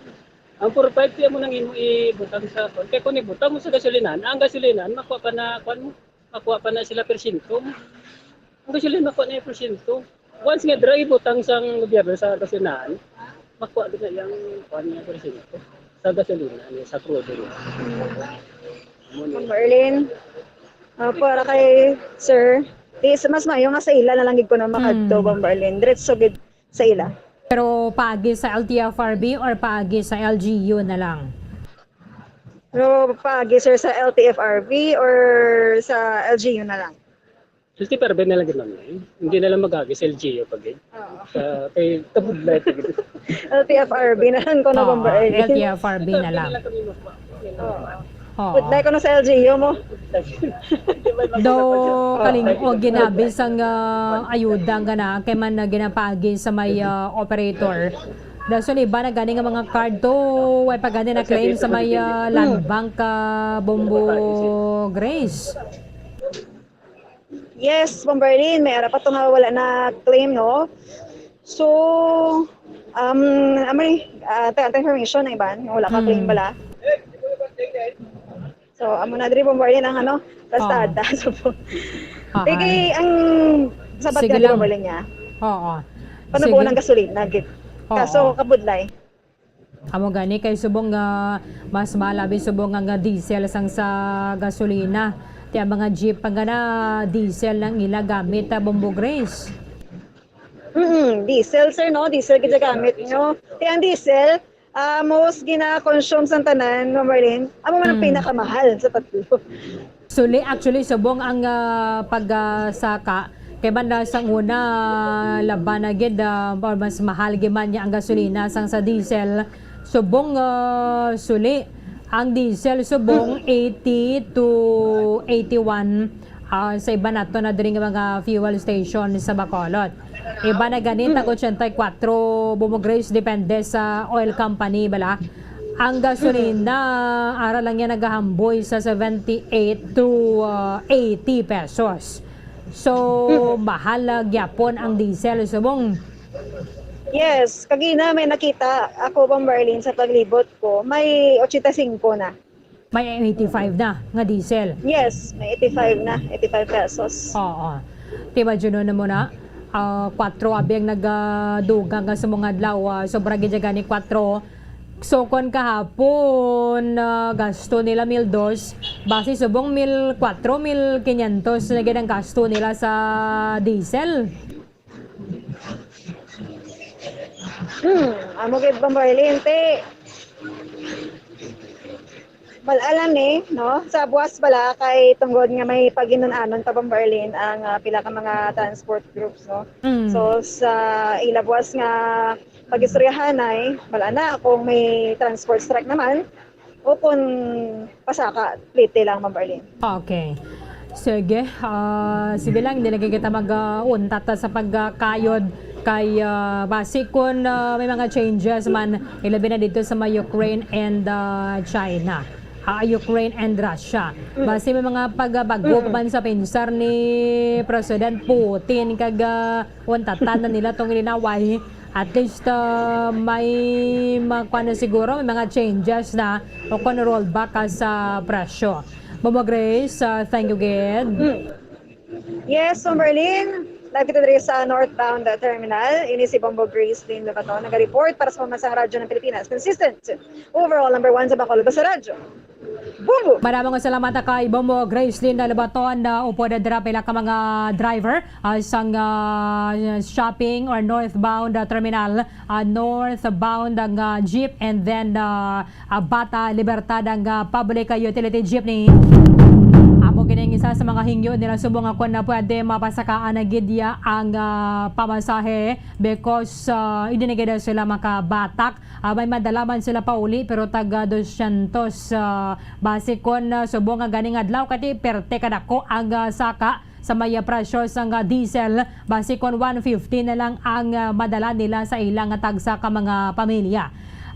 Ang four five, tiyan mo nang imo ibutang sa, kaya kung ibutang mo sa gasolinahan, ang gasolinahan, makuha pa na, kuwan mo, makuha pa na sila persyento. Ang gasolinahan, makuha na yung persyento. Once nga dira ibutang sang gobyerno sa gasolinahan, makuha din na yung, kuwan niya, persyento. Sa gasolina, ano, sa crude oil. Amo ni. Ma'am Marlene, ah, para kay Sir, is mas maayo nga sa ila na lang gid kuno makadto, Hmm. Ma'am Marlene. Diretso gid sa ila. Pero paagi sa L T F R B or paagi sa L G U na lang? Pero paagi, sir, sa L T F R B or sa L G U na lang? L T F R B na lang gid, ma'am, eh. Hindi na lang mag-agi sa L G U pa gid. Oo. Sa, kay kabudlay pa gid. L T F R B na lang kuno, Oo, Bombo Erwin. L T F R B na lang. Oo. Oo. Budlay kuno sa L G U mo. Do, kaling-, o ginabi sang, ah, ayuda nga na, kay man na ginapagi sa may, ah, operator. Dason iba na gani nga mga card to, way pa gani na claim sa may, ah, Land Bank, ah, Bombo Grace. Yes, Bombo Erwin, may ara pa to nga wala na claim, no? So, um, amo ni, ah, ta-, ta-, information ang iban, nga wala ka claim Hmm. bala. So, amo na diri, Bombo Erwin, ang ano, kalsada. Oo. So, Aha. Sige, ang sabat Sige nga, lang. Bombo Erwin, niya. Oo. Panubo Sige. Ng gasolina, gid. Oo. Kaso, kabudlay. Amo gani kay subong nga mas mahal abi subong nga, nga diesel sang sa gasolina. Ti ang mga jeep pa nga na diesel lang ila gamit, ah, Bombo Grace. Mm, diesel, sir, no? Diesel gid gamit nyo. Ti ang diesel, ah, most gina-consume sang tanan, Ma'am Marlene, amo man ang Mm. pinakamahal sa tatlo. Suli, actually, subong ang, ah, pag, ah, saka, kay banda sang una, laban na gid, ah, or mas mahal gid man niya ang gasolina sang sa diesel. Subong, ah, suli, ang diesel subong eighty to eighty-one, ah, sa iban nato na diri nga mga fuel station sa Bacolod. Iban na gani, tag ochenta y cuatro, Bombo Grace, depende sa oil company bala. Ang gasolina, ara lang yan nagahamboy sa seventy-eight to, ah, eighty pesos. So, mahal, ah, gyapon ang diesel, subong. Yes, kagina may nakita ako, Bombo Erwin, sa paglibot ko, may ochenta y cinco na. May eighty-five na nga diesel. Yes, may eighty-five na, eighty-five pesos. Oo. Ti, imagine na mo na, ah, kwatro abi ang nagadugang nga sa mga adlaw, ah, sobra gid gani kwatro. So, kon kahapon, ah, gasto nila mil dos, basi subong mil kwatro, mil kinyentos na gid ang gasto nila sa diesel. Hmm, amo gid, Bombo Erwin, ti. Bal-alan ni, no? Sa buwas bala kay tungod nga may pag-inun-anon pa, Bombo Erwin, ang, ah, pila ka mga transport groups, no? Mm. So, sa ila buwas nga pag-istoryahanay, bal-an na kung may transport strike naman, o kung pasaka, plite lang, Ma'am Arlene. Okay. Sige, ah, sige lang, hindi na kita mag, ah, untat sa pagkayod kay, ah, basi kun, ah, may mga changes man, ilabi na dito sa may Ukraine and, ah, China. Ah, Ukraine and Russia. Mm. Basi may mga pagbago Mm. pa man sa pinsar ni President Putin kag, ah, untatan na nila tong linaway. At least, ah, may ma-, kuwan na siguro, may mga changes na o kung rollback ka sa presyo. Mama Grace, ah, thank you gid. Mm. Yes, so Merlin, live kita diri sa northbound terminal. Ini si Bombo Grace Lynn Lobaton, naga-report para sa Pambansang Radyo ng Pilipinas. Consistent. Overall, number one sa Bacolod, basta radyo. Bombo! Maraming salamat kay Bombo Grace Lynn Lobaton, na upod dira pila ka mga driver, ah, sang, ah, shopping or northbound, ah, terminal, ah, northbound ang, ah, jeep, and then, ah, ah, Bata Libertad ang, ah, public, ah, utility jeepney. Amo kining isa sa mga hingyo nila subong nga kon na pwede mapasakaan na gid ya ang, ah, pamasahe because, ah, hindi na gid sila makabatak. Ah, may madala man sila pauli pero taga dosyentos, ah, basi kon, ah, subong nga ganing adlaw kay perte kadako ang, ah, saka sa may, ah, presyo sang, ah, diesel, basi kon one fifty na lang ang, ah, madala nila sa ilang tagsa ka mga pamilya.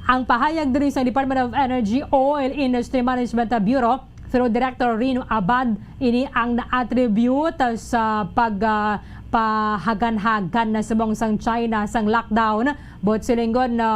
Ang pahayag diri sa Department of Energy Oil Industry Management Bureau through Director Rino Abad, ini ang na-attribute sa pag, ah, pahagan-hagan na subong sang China sang lockdown, but silingon na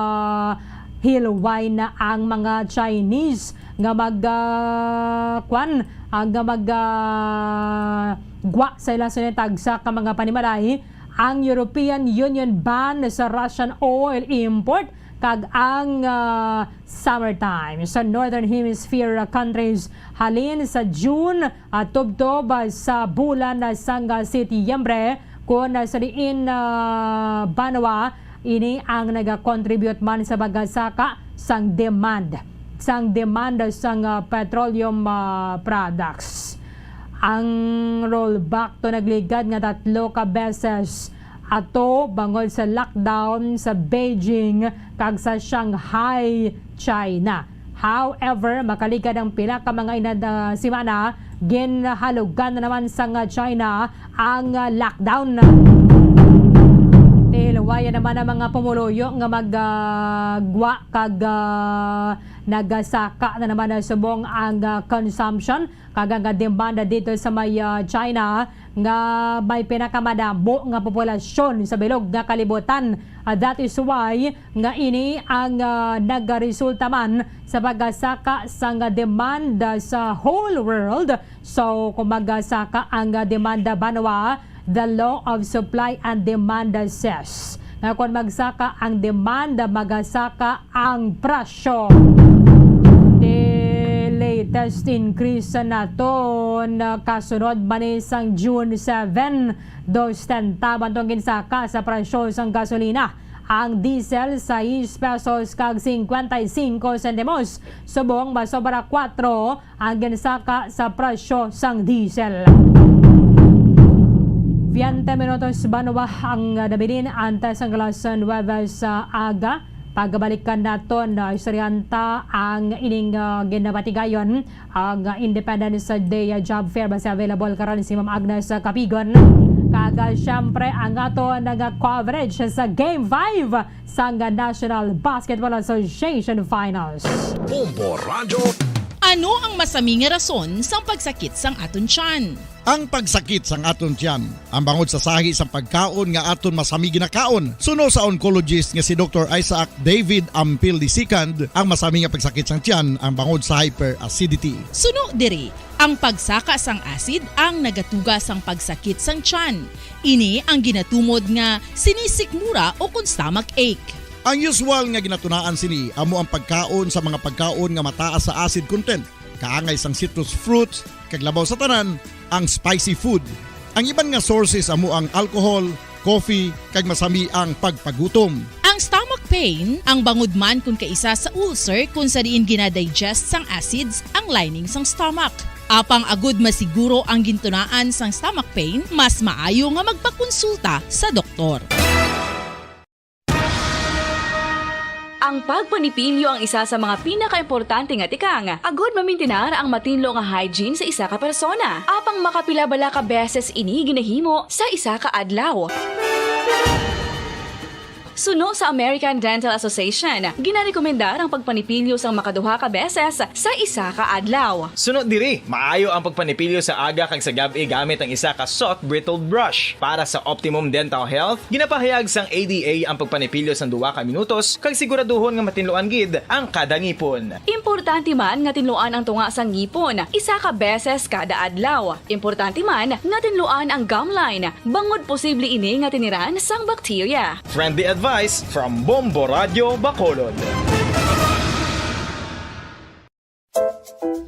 hilway na ang mga Chinese nga mag, ah, kwan, ang nga mag, ah, gwa sa ila sini tagsa ka mga panimalay. Ang European Union ban sa Russian oil import kag ang, ah, summertime sa Northern Hemisphere countries halin sa June, ah, tubtob, ah, sa bulan, ah, sang, ah, Setyembre, kun, ah, sa diin, ah, banwa ini ang nagakontribute man sa pagsaka sang demand, sang demand sang, ah, petroleum, ah, products. Ang rollback to nagligad nga tatlo ka beses ato bangod sa lockdown sa Beijing kag sa Shanghai, China. However, makaligad ang pila ka mga inad, ah, semana, ginhalugan na naman sang, ah, China ang, ah, lockdown. Tiluwayan naman ang mga pumuluyo nga mag, ah, gwa kag, ah, nagasaka na naman na subong ang, ah, consumption kag ang demanda dito sa may, ah, China nga may pinakamadamo nga populasyon sa bilog nga kalibutan. Ah, that is why nga ini ang, ah, nagaresulta man sa pagasaka sang demanda sa whole world. So, kung magasaka ang, ah, demanda banwa, the law of supply and demand says nga kon magsaka ang demanda, magasaka ang presyo. The latest increase naton, ah, kasunod man ni sang June seven, dos tenta man tong ginsaka sa presyo sang gasolina. Ang diesel, sais pesos kag cincuenta y cinco sentimos. Subong masobra kuwatro ang ginsaka sa presyo sang diesel. Veinte minutos banwa ang nabilin antes ang alas nuebe sa aga. Pagabalikan naton, ah, istoryahan ta ang ining, ah, ginabatigayon, ang, ah, Independence Day, ah, Job Fair. Basta available karon si Ma'am Agnes, ah, Capigon. Kag, ah, syempre, ang aton nga coverage sa Game five sang National Basketball Association Finals. Bombo Radyo. Ano ang masami nga rason sang pagsakit sang aton tiyan? Ang pagsakit sang aton tiyan, ang bangod sa sahi sang pagkaon nga aton masami ginakaon. Suno sa oncologist nga si Doktor Isaac David Ampil the second, ang masami nga pagsakit sang tiyan ang bangod sa hyperacidity. Suno diri, ang pagsaka sang acid ang nagatuga sang pagsakit sang tiyan. Ini ang ginatumod nga sinisikmura o kon stomach ache. Ang usual nga ginatunaan sini amo ang pagkaon sa mga pagkaon nga mataas sa acid content, kaangay sang citrus fruits, kag labaw sa tanan, ang spicy food. Ang iban nga sources amo ang alcohol, coffee, kag masami ang pagpagutom. Ang stomach pain, ang bangod man kon kaisa sa ulcer kon sa diin ginadigest sang acids ang lining sang stomach. Apang agud masiguro ang gintunaan sang stomach pain, mas maayo nga magpakonsulta sa doktor. Ang pagpanipilyo ang isa sa mga pinakaimportante nga tikang agud mamintinar ang matinlo nga hygiene sa isa ka persona. Apang makapila bala ka beses ini ginahimo sa isa ka adlaw? Suno sa American Dental Association, ginarekomendar ang pagpanipilyo sang makaduha ka beses sa isa ka adlaw. Suno diri, maayo ang pagpanipilyo sa aga kag sa gab-i gamit ang isa ka soft bristled brush. Para sa optimum dental health, ginapahayag sang A D A ang pagpanipilyo sang duha ka minutos kag siguraduhon nga matinluan gid ang kada ngipon. Importante man nga tinluan ang tunga sang ngipon isa ka beses kada adlaw. Importante man nga tinluan ang gum line, bangod posible ini nga tiniran sang bakterya. Friendly advice from Bombo Radio Bacolod.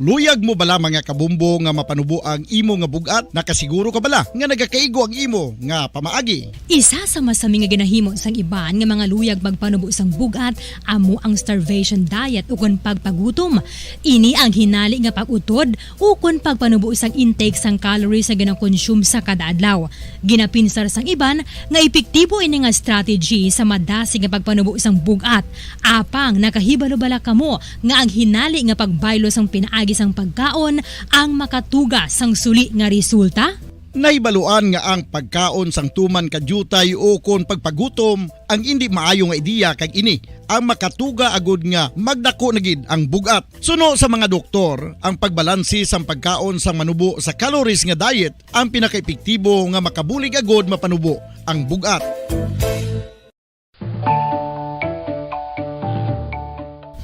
Luyag mo bala, mga kabombo, nga mapanubo ang imo nga bug-at? Nakasiguro ka bala nga nagakaigo ang imo nga pamaagi? Isa sa masami nga ginahimo sang iban nga mga luyag magpanubo sang bug-at amo ang starvation diet ukon pagpagutom. Ini ang hinali nga pag-utod ukon pagpanubo sang intake sang calories nga ginakonsume sa kada adlaw. Ginapinsar sang iban nga epektibo ini nga strategy sa madasig nga pagpanubo sang bug-at. Apang nakahibalo bala kamo nga ang hinali nga pagbaylo sang pinaagi sang pagkaon ang makatuga sang suli nga resulta? Nahibaluan nga ang pagkaon sang tuman ka diutay ukon pagpagutom ang indi maayo nga ideya, kag ini ang makatuga agud nga magdako na gid ang bug-at. Suno sa mga doktor, ang pagbalanse sang pagkaon sang manubo sa calories nga diet ang pinakaepektibo nga makabulig agud mapanubo ang bug-at.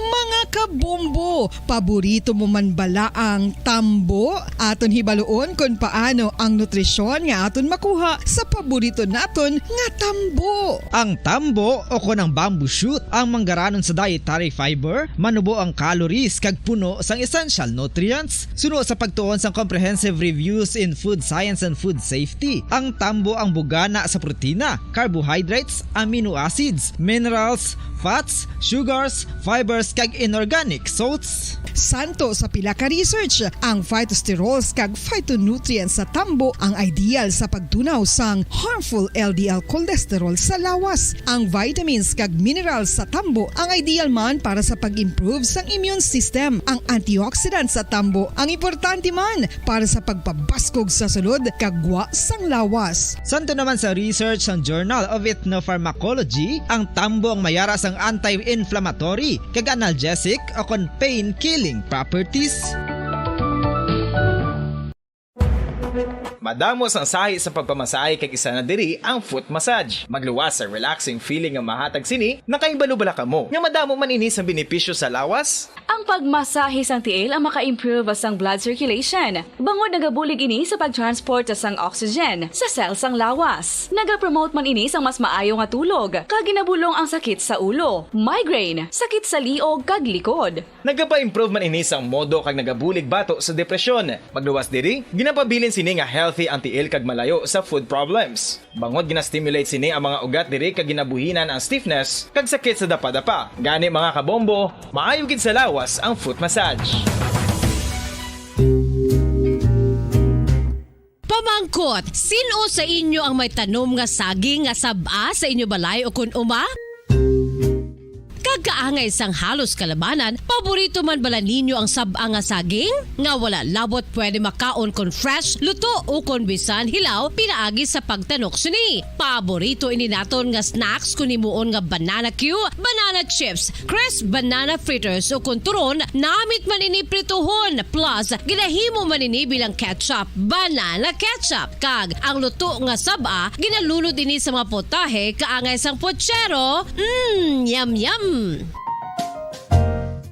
Mga kabombo, paborito mo man bala ang tambo? Aton hibaluon kon paano ang nutrisyon nga aton makuha sa paborito naton nga tambo. Ang tambo, o kon ang bamboo shoot, ang manggaranon sa dietary fiber, manubo ang calories kag puno sang essential nutrients. Suno sa pagtuon sang Comprehensive Reviews in Food Science and Food Safety, ang tambo ang bugana sa protina, carbohydrates, amino acids, minerals, fats, sugars, fibers, kag inorganic salts. Santo sa pila ka research, ang phytosterols kag phytonutrients sa tambo ang ideal sa pagtunaw sang harmful L D L cholesterol sa lawas. Ang vitamins kag minerals sa tambo ang ideal man para sa pag-improve sang immune system. Ang antioxidants sa tambo ang importante man para sa pagpabaskog sa sulod kag gwa sang lawas. Santo naman sa research sang Journal of Ethnopharmacology, ang tambo ang mayara sang anti-inflammatory kag analgesic o kon pain-killing properties. Madamo sang sahi sa pagpamasahe, kag isa na diri ang foot massage. Magluwas sa relaxing feeling nga mahatag sini. Nakahibalo bala kamo nga madamo man ini sang benepisyo sa lawas? Ang pagmasahe sang tiil ang maka-improve sang blood circulation, bangod nagabulig ini sa pag-transport sang oxygen sa cell sang lawas. Nagapromote man ini sang mas maayo nga tulog, kag ginabulong ang sakit sa ulo, migraine, sakit sa liog, kag likod. Nagapa-improve man ini sang modo kag nagabulig bato sa depresyon. Magluwas diri, ginapabilin sini nga healthy ang tiil kag malayo sa foot problems. Bangod gina-stimulate sini ang mga ugat diri kag ginabuhinan ang stiffness kag sakit sa dapadapa. Gani, mga kabombo, maayo gid sa lawas ang foot massage. Pamangkot, sin-o sa inyo ang may tanom nga saging nga sab-a sa inyo balay o kun uma? Kag kaangay sang halos kalabanan, paborito man bala ninyo ang sab-a nga saging? Nga wala labot pwede makaon kon fresh, luto, o kon bisan hilaw pinaagi sa pagtanok sini. Paborito ini naton nga snacks kon himuon nga banana cue, banana chips, crisp banana fritters, o kon turon, namit man ini prituhon, plus ginahimo man ini bilang ketchup, banana ketchup. Kag ang luto nga sab-a, ginalunod ini sa mga putahe kaangay sang putsero. Mm, yum, yum!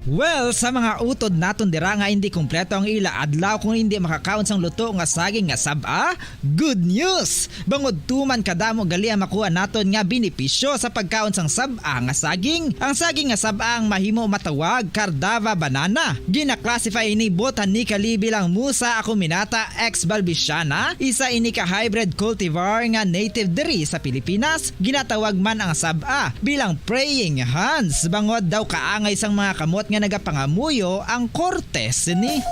Well, sa mga utod naton dira nga indi kompleto ang ila adlaw kung indi makakaon sang luto nga saging nga sab-a, good news! Bangod tuman kadamo gali ang makuha naton nga benepisyo sa pagkaon sang sab-a nga saging. Ang saging nga sab-a ang mahimo matawag Cardava banana. Gina-classify ini botanically bilang Musa acuminata ex balbisiana, isa ini ka hybrid cultivar nga native diri sa Pilipinas. Ginatawag man ang sab-a bilang praying hands, bangod daw kaangay sang mga kamot nga nagapangamuyo ang korte sini.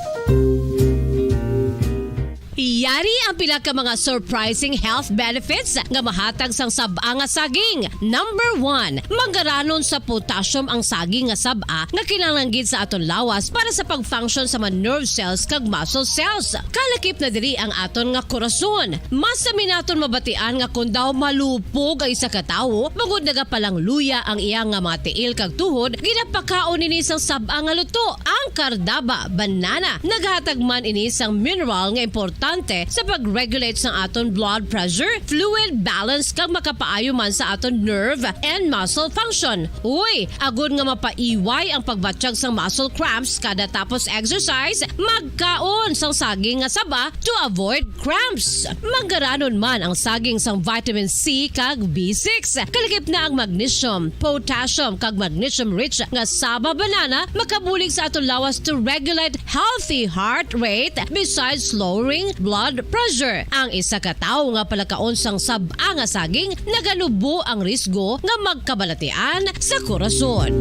Iya Ari ang pila ka mga surprising health benefits nga mahatag sang sab-a nga saging. Number one, mangaranon sa potassium ang saging nga sab-a nga kinahanglan gid sa aton lawas para sa pag-function sa mga nerve cells kag muscle cells. Kalakip na diri ang aton nga korason. Masami naton mabatian nga kon daw malupog ang isa ka tawo, bangod nagapalangluya ang iya nga mga tiil kag tuhod, ginapakaon ini sang sab-a nga luto. Ang kardaba, banana, naghatag man ini sang mineral nga importante sa pag-regulate sang aton blood pressure, fluid balance, kag makapaayo man sa aton nerve and muscle function. Uy, agod nga mapaiway ang pagbatyag sang muscle cramps kada tapos exercise, magkaon sang saging nga saba to avoid cramps. Mangaranon man ang saging sang vitamin C kag B six. Kalakip na ang magnesium, potassium, kag magnesium-rich nga saba banana makabulig sa aton lawas to regulate healthy heart rate besides lowering blood pressure. Ang isa ka tawo nga palakaon sang sab-a nga saging naganubo ang risgo nga magkabalatian sa korason.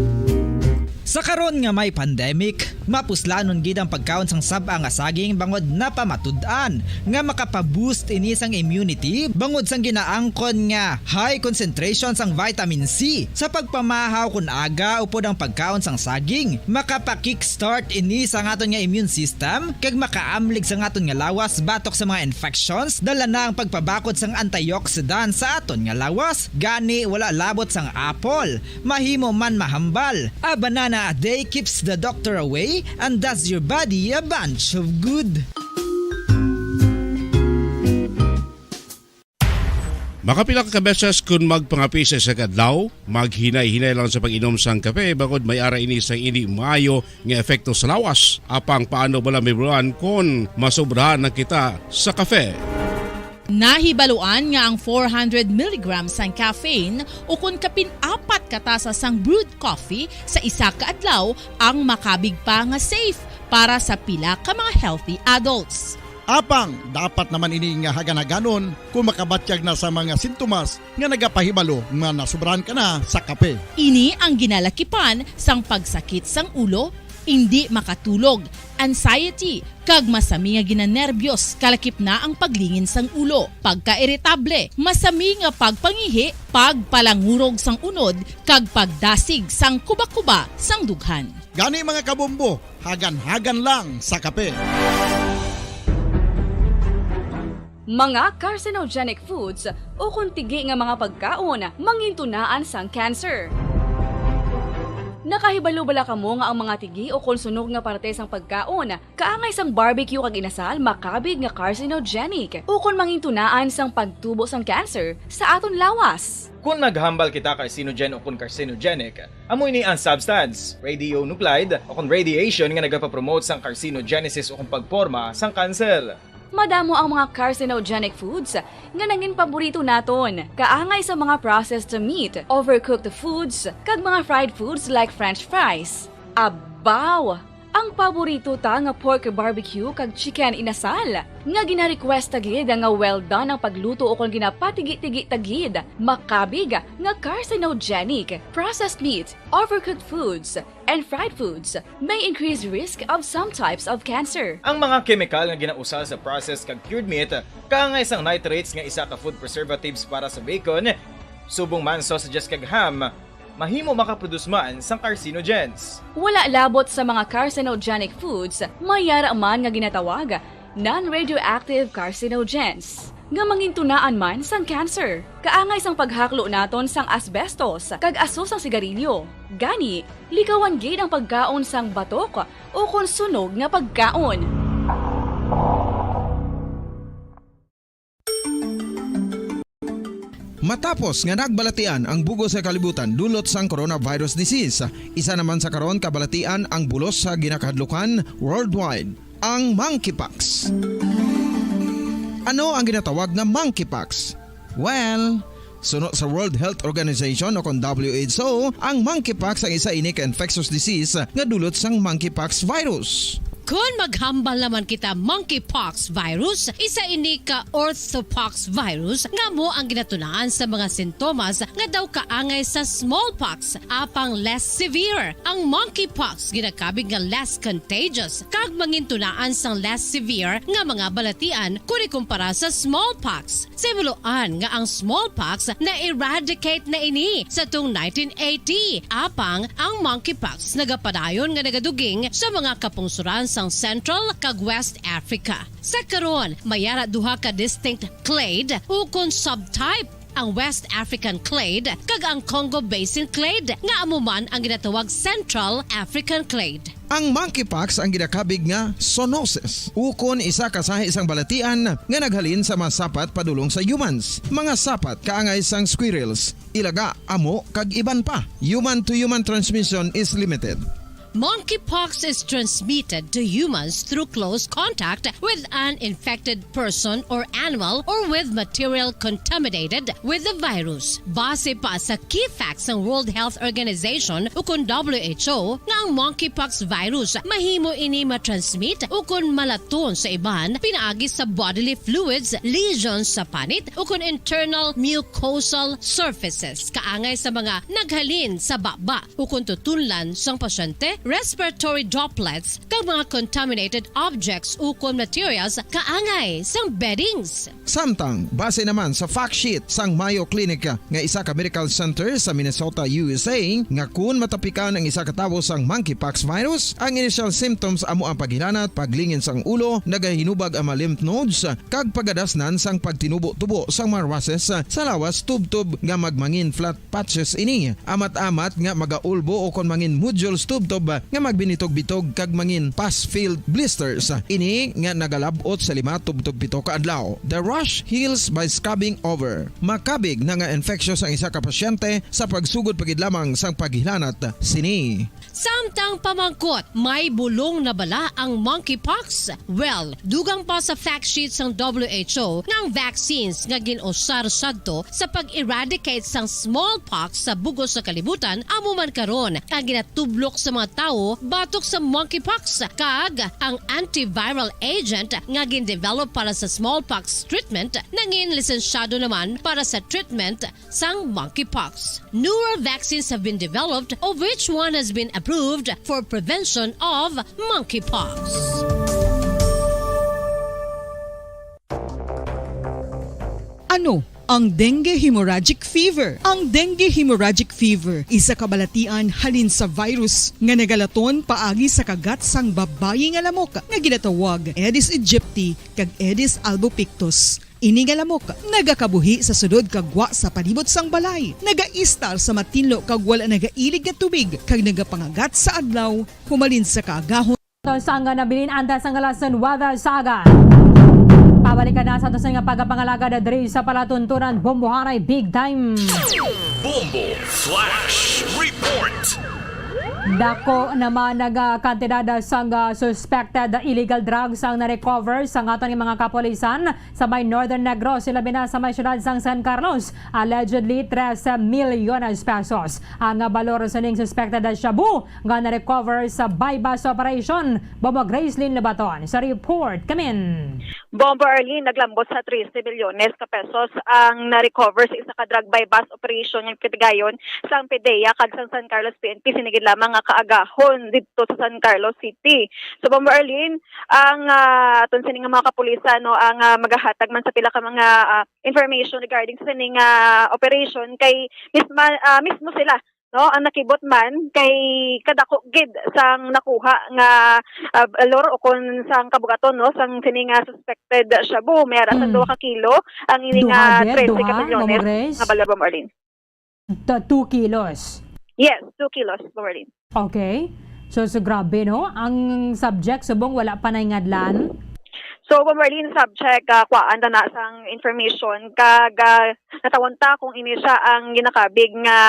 Sa karon nga may pandemic, mapuslanon gid ang pagkaon sang sab-a nga saging bangod napamatud-an nga makapa-boost ini sang immunity bangod sang ginaangkon nga high concentration sang vitamin C. Sa pagpamahaw kon aga upod ang pagkaon sang saging, makapa-kickstart ini sa aton nga immune system kag makaamlig sa aton nga lawas batok sa mga infections, dala na ang pagpabakod sang antioxidant sa aton nga lawas. Gani, wala labot sang apple, mahimo man mahambal. A banana a day keeps the doctor away and does your body a bunch of good. Makapila ka beses kon magpangape sa isa ka adlaw, maghinay-hinay lang sa pag-inom sang kape, bangod may ara ini sa indi maayo nga epekto sa lawas. Apang paano bala, Mibran, kon masobrahan na kita sa kape? Nahibaluan nga ang four hundred milligrams sang caffeine, ukon kapin apat ka tasa sang brewed coffee sa isa ka adlaw, ang makabig pa nga safe para sa pila ka mga healthy adults. Apang dapat naman ini nga hagan-haganon kung makabatyag na sa mga sintomas nga nagapahibalo nga nasobrahan ka na sa kape. Ini ang ginalakipan sang pagsakit sang ulo, indi makatulog, anxiety, kag masami nga ginanerbyos, kalakip na ang paglingin sang ulo, pagkairitable, masami nga pagpangihi, pagpalangurog sang unod, kag pagdasig sang kubakuba sang dughan. Gani, mga kabombo, hagan-hagan lang sa kape. Mga carcinogenic foods ukon tigi nga mga pagkaon mangintunaan sang cancer. Nakahibalo bala kamo nga ang mga tigi ukon sunog nga parte sang pagkaon kaangay sang barbecue kag inasal makabig nga carcinogenic ukon mangintunaan sang pagtubo sang cancer sa aton lawas? Kon naghambal kita carcinogen ukon carcinogenic, amo ini ang substance, radionuclide, ukon radiation nga nagapapromote sang carcinogenesis ukon pagporma sang kanser. Madamo ang mga carcinogenic foods nga nangin paborito naton, kaangay sa mga processed meat, overcooked foods, kag mga fried foods like French fries. Abaw! Ang paborito ta nga pork barbecue kag chicken inasal, nga ginarequest ta gid nga well done ang pagluto ukon ginapatigi-tigi ta gid, makabig nga carcinogenic. Processed meat, overcooked foods, and fried foods may increase risk of some types of cancer. Ang mga kemikal nga ginausal sa processed kag cured meat, kaangay sang nitrates nga isa ka food preservatives para sa bacon, subong man sausages kag ham, mahimo makaproduce man sang carcinogens. Wala labot sa mga carcinogenic foods, may ara man nga ginatawag non-radioactive carcinogens, nga mangintunaan man sang cancer, kaangay sang paghaklo naton sang asbestos kag aso sang sigarilyo. Gani, likawan gid ang pagkaon sang batok ukon sunog nga pagkaon. Matapos nga nagbalatian ang bug-os nga kalibutan dulot sang coronavirus disease, isa naman sa karon kabalatian ang bulos sa ginakahadlukan worldwide, ang monkeypox. Ano ang ginatawag nga monkeypox? Well, suno sa World Health Organization o kon W H O, ang monkeypox ang isa ini ka infectious disease nga dulot sang monkeypox virus. Kon maghambal naman kita monkeypox virus, isa ini ka orthopox virus nga amo ang ginatunaan sa mga sintomas nga daw kaangay sa smallpox, apang less severe. Ang monkeypox ginakabig nga less contagious kag mangintunaan sang less severe nga mga balatian kon ikumpara sa smallpox. Simuloan nga ang smallpox na-eradicate na ini sa tuong nineteen eighty, apang ang monkeypox nagapadayon nga nagaduging sa mga kapungsuran sang Central kag West Africa. Sa karon, may ara duha ka distinct clade ukon subtype, ang West African clade kag ang Congo Basin clade, nga amo man ang ginatawag Central African clade. Ang monkeypox ang ginakabig nga zoonosis, ukon isa ka sahi sang balatian nga naghalin sa mga sapat padulong sa humans, mga sapat kaangay sang squirrels, ilaga, amo, kag iban pa. Human-to-human transmission is limited. Monkeypox is transmitted to humans through close contact with an infected person or animal or with material contaminated with the virus. Base pa sa key facts sang World Health Organization ukon W H O, nga ang monkeypox virus mahimo ini matransmit ukon malaton sa iban pinaagi sa bodily fluids, lesions sa panit, ukon internal mucosal surfaces, kaangay sa mga naghalin sa baba ukon tutunlan sang pasyente, respiratory droplets, kag mga contaminated objects ukon materials kaangay sang beddings. Samtang, base naman sa fact sheet sang Mayo Clinic nga isa ka medical center sa Minnesota, U S A, nga kun matapikan ang isa ka tawo sang monkeypox virus, ang initial symptoms amo ang paghilanat, paglingin sang ulo, nagahinubag ang mga lymph nodes, kag pagadasnan sang pagtinubo-tubo sang mga rushes sa lawas, tubtob nga magmangin flat patches ini, amat-amat nga magaulbo ukon mangin nodules tubtob nga magbinitog-bitog kag mangin pus-filled blisters. Ini nga nagalab-ot sa lima tubtob pito ka adlaw. The rash heals by scabbing over. Makabig na nga infectious ang isa ka pasyente sa pagsugod pa gid lamang sang paghilanat sini. Samtang pamangkot, may bulong na bala ang monkeypox? Well, dugang pa sa fact sheet sang W H O nga ang vaccines nga gin-usar sadto sa pag-eradicate sang smallpox sa bug-os nga kalibutan amo man karon ang ginatublok sa mga tawo batok sa monkeypox, kag ang antiviral agent nga gin-develop para sa smallpox treatment nangin lisensyado naman para sa treatment sang monkeypox. Newer vaccines have been developed, of which one has been approved for prevention of monkeypox. Ano ang dengue hemorrhagic fever? Ang dengue hemorrhagic fever isa ka balatian halin sa virus nga nagalaton paagi sa kagat sang babayi nga lamok nga ginatawag Aedes aegypti kag Aedes albopictus. Ini nga lamok nagakabuhi sa sulod kag gwa sa palibot sang balay, nagaistar sa matinlo kag wala nagailig nga tubig, kag nagapangagat sa adlaw humalin sa kaagahon. Sa nga nabilin, antas ang kalason weather sa aga. Pabalikan na sa aton nga pagpangalagad diri sa palatuntunan, Bombo Haray Big Time. Bombo Flash Report. Dako naman nga kantidad sang, ah, suspected illegal drugs ang na-recover sa aton nga mga kapulisan sa may Northern Negros, ilabi na sa may siyudad sang San Carlos. Allegedly, trese milyones pesos ang, ah, balor sining suspected shabu nga na-recover sa buy-bust operation. Bombo Gracelyn Lobaton sa report. Kamin. Bombo Arlene, naglambot sa trese milyones ka pesos ang na-recover sa isa ka drug buy-bust operation nga pinatigayon sang PDEA kag sang San Carlos P N P sini gid lamang nga kaagahon didto sa San Carlos City. So, Bombo Arlene, ang, ah, aton sini nga mga kapulisan, no, ang, ah, magahatag man sa pila ka mga, ah, information regarding sa sini nga operation kay misma, ah, mismo sila, no, ang nakibot man kay kadako gid sang nakuha nga, ah, balor o kon sang kabugaton, no, sang sini nga suspected shabu. May ara sa Mm. duha ka kilo ang ini Duha nga gid, trese ka duha, milyones Ma'am Grace? nga balor, Bombo Arlene. Ta-, two kilos. Yes, two kilos, Bombo Arlene. Okay. So, so grabe, no? Ang subject, subong wala pa naingadlan? So, Bombo Arlene, subject, ah, kuhaan ta na sang information. Kag, ah, natawon ta kung ini siya ang ginakabig nga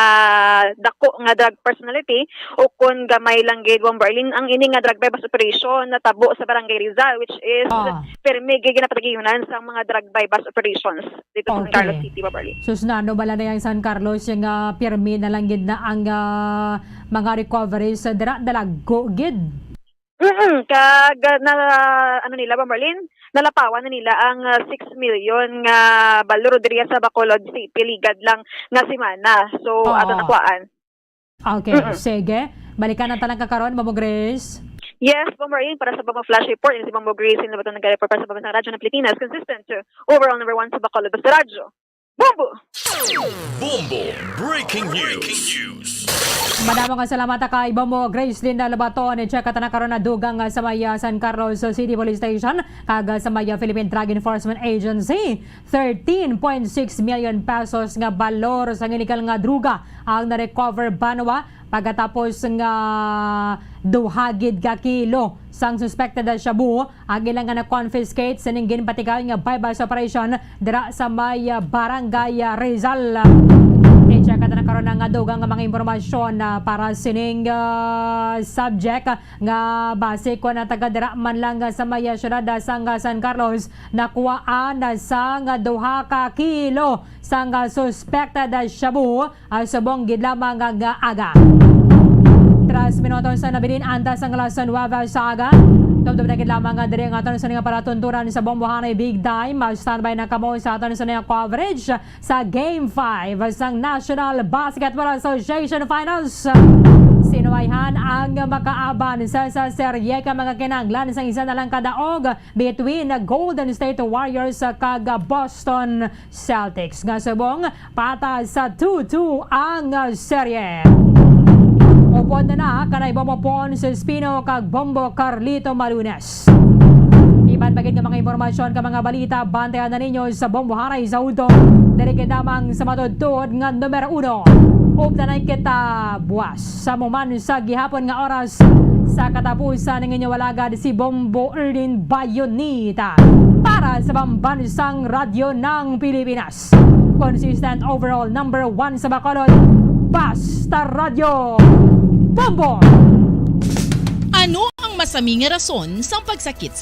dako nga drug personality o kon gamay lang gid, Bombo Arlene, ang ini nga drug buy-bust operation natabo sa Barangay Rizal, which is Ah. pirmi gid ginapatigayonan sang mga drug buy-bust operations dito sa San Okay. Carlos City, Bombo Arlene. Sus, na ano bala na yang San Carlos, yung, ah, pirmi na lang gid na ang, ah, mga recoveries, ah, dira, dalagko gid. Mm, kag, ah, na, ano nila, Bomb Marlene, nalapawan na nila ang, ah, six million nga balor diri sa Bacolod City, ligad lang nga semana. So, ato Oo. nakuhaan. Okay, Mm-mm. sige. Balikan na talang ka karon, Bombo Grace. Yes, Bombo Marlene, para sa Bombo Flash Report, ini si Bombo Grace, yung labaton nag-report para sa Pambansang Radyo ng Pilipinas, consistent to overall number one sa Bacolod Basta Radyo. Bombo! Bombo Breaking News. Madamo nga salamat kay Bombo Grace Linda Lobaton. I-check ka na karon na dugang, ah, sa may, ah, San Carlos City Police Station kag, ah, sa may, ah, Philippine Drug Enforcement Agency. Thirteen point six million pesos nga balor sang illegal nga droga ang na-recover banwa pagkatapos nga duha gid ka kilo sang suspected shabu ang ilang nga na-confiscate sining ginpatigayon nga buy-bust operation dira sa may, ah, Barangay, ah, Rizal. I-check nato na karon ang dugang nga mga impormasyon, ah, para sining, ah, subject nga base ko na taga dira man lang sa may, ah, siyudad, ah, sang, ah, San Carlos, nakuhaan na sang duha ka kilo sang, ah, suspected, ah, shabu, ah, subong gid lamang nga aga. Tres minutos na nabilin antes sang alas nuwebe sa aga. Tubtob na gid lamang nga diri ang aton sa nga palatunturan sa Bombohanay Big Time. Ah, standby na kamo sa aton sa nga coverage sa Game five sang National Basketball Association Finals. Sinuwayhan ang makaaban sa, sa serye ka mga kinahanglan sang isa na lang ka daog between Golden State Warriors kag Boston Celtics nga subong patas sa two two ang serye. Upod na na kanay Bombo Pons Espino kag Bombo Carlito Malunas. Iban pa gid nga mga impormasyon ka mga balita, bantayan na ninyo sa Bombohanay sa udto. Diri gid lamang sa matuod-tuod nga numero uno. Updanay kita buwas sa muman sa gihapon nga oras sa katapusan ng inyong alagad si Bombo Erlin Bayonita para sa Pambansang Radyo ng Pilipinas. Consistent overall number one sa Bacolod, Basta Radyo. Bombo! Ano ang masami nga rason sang pagsakit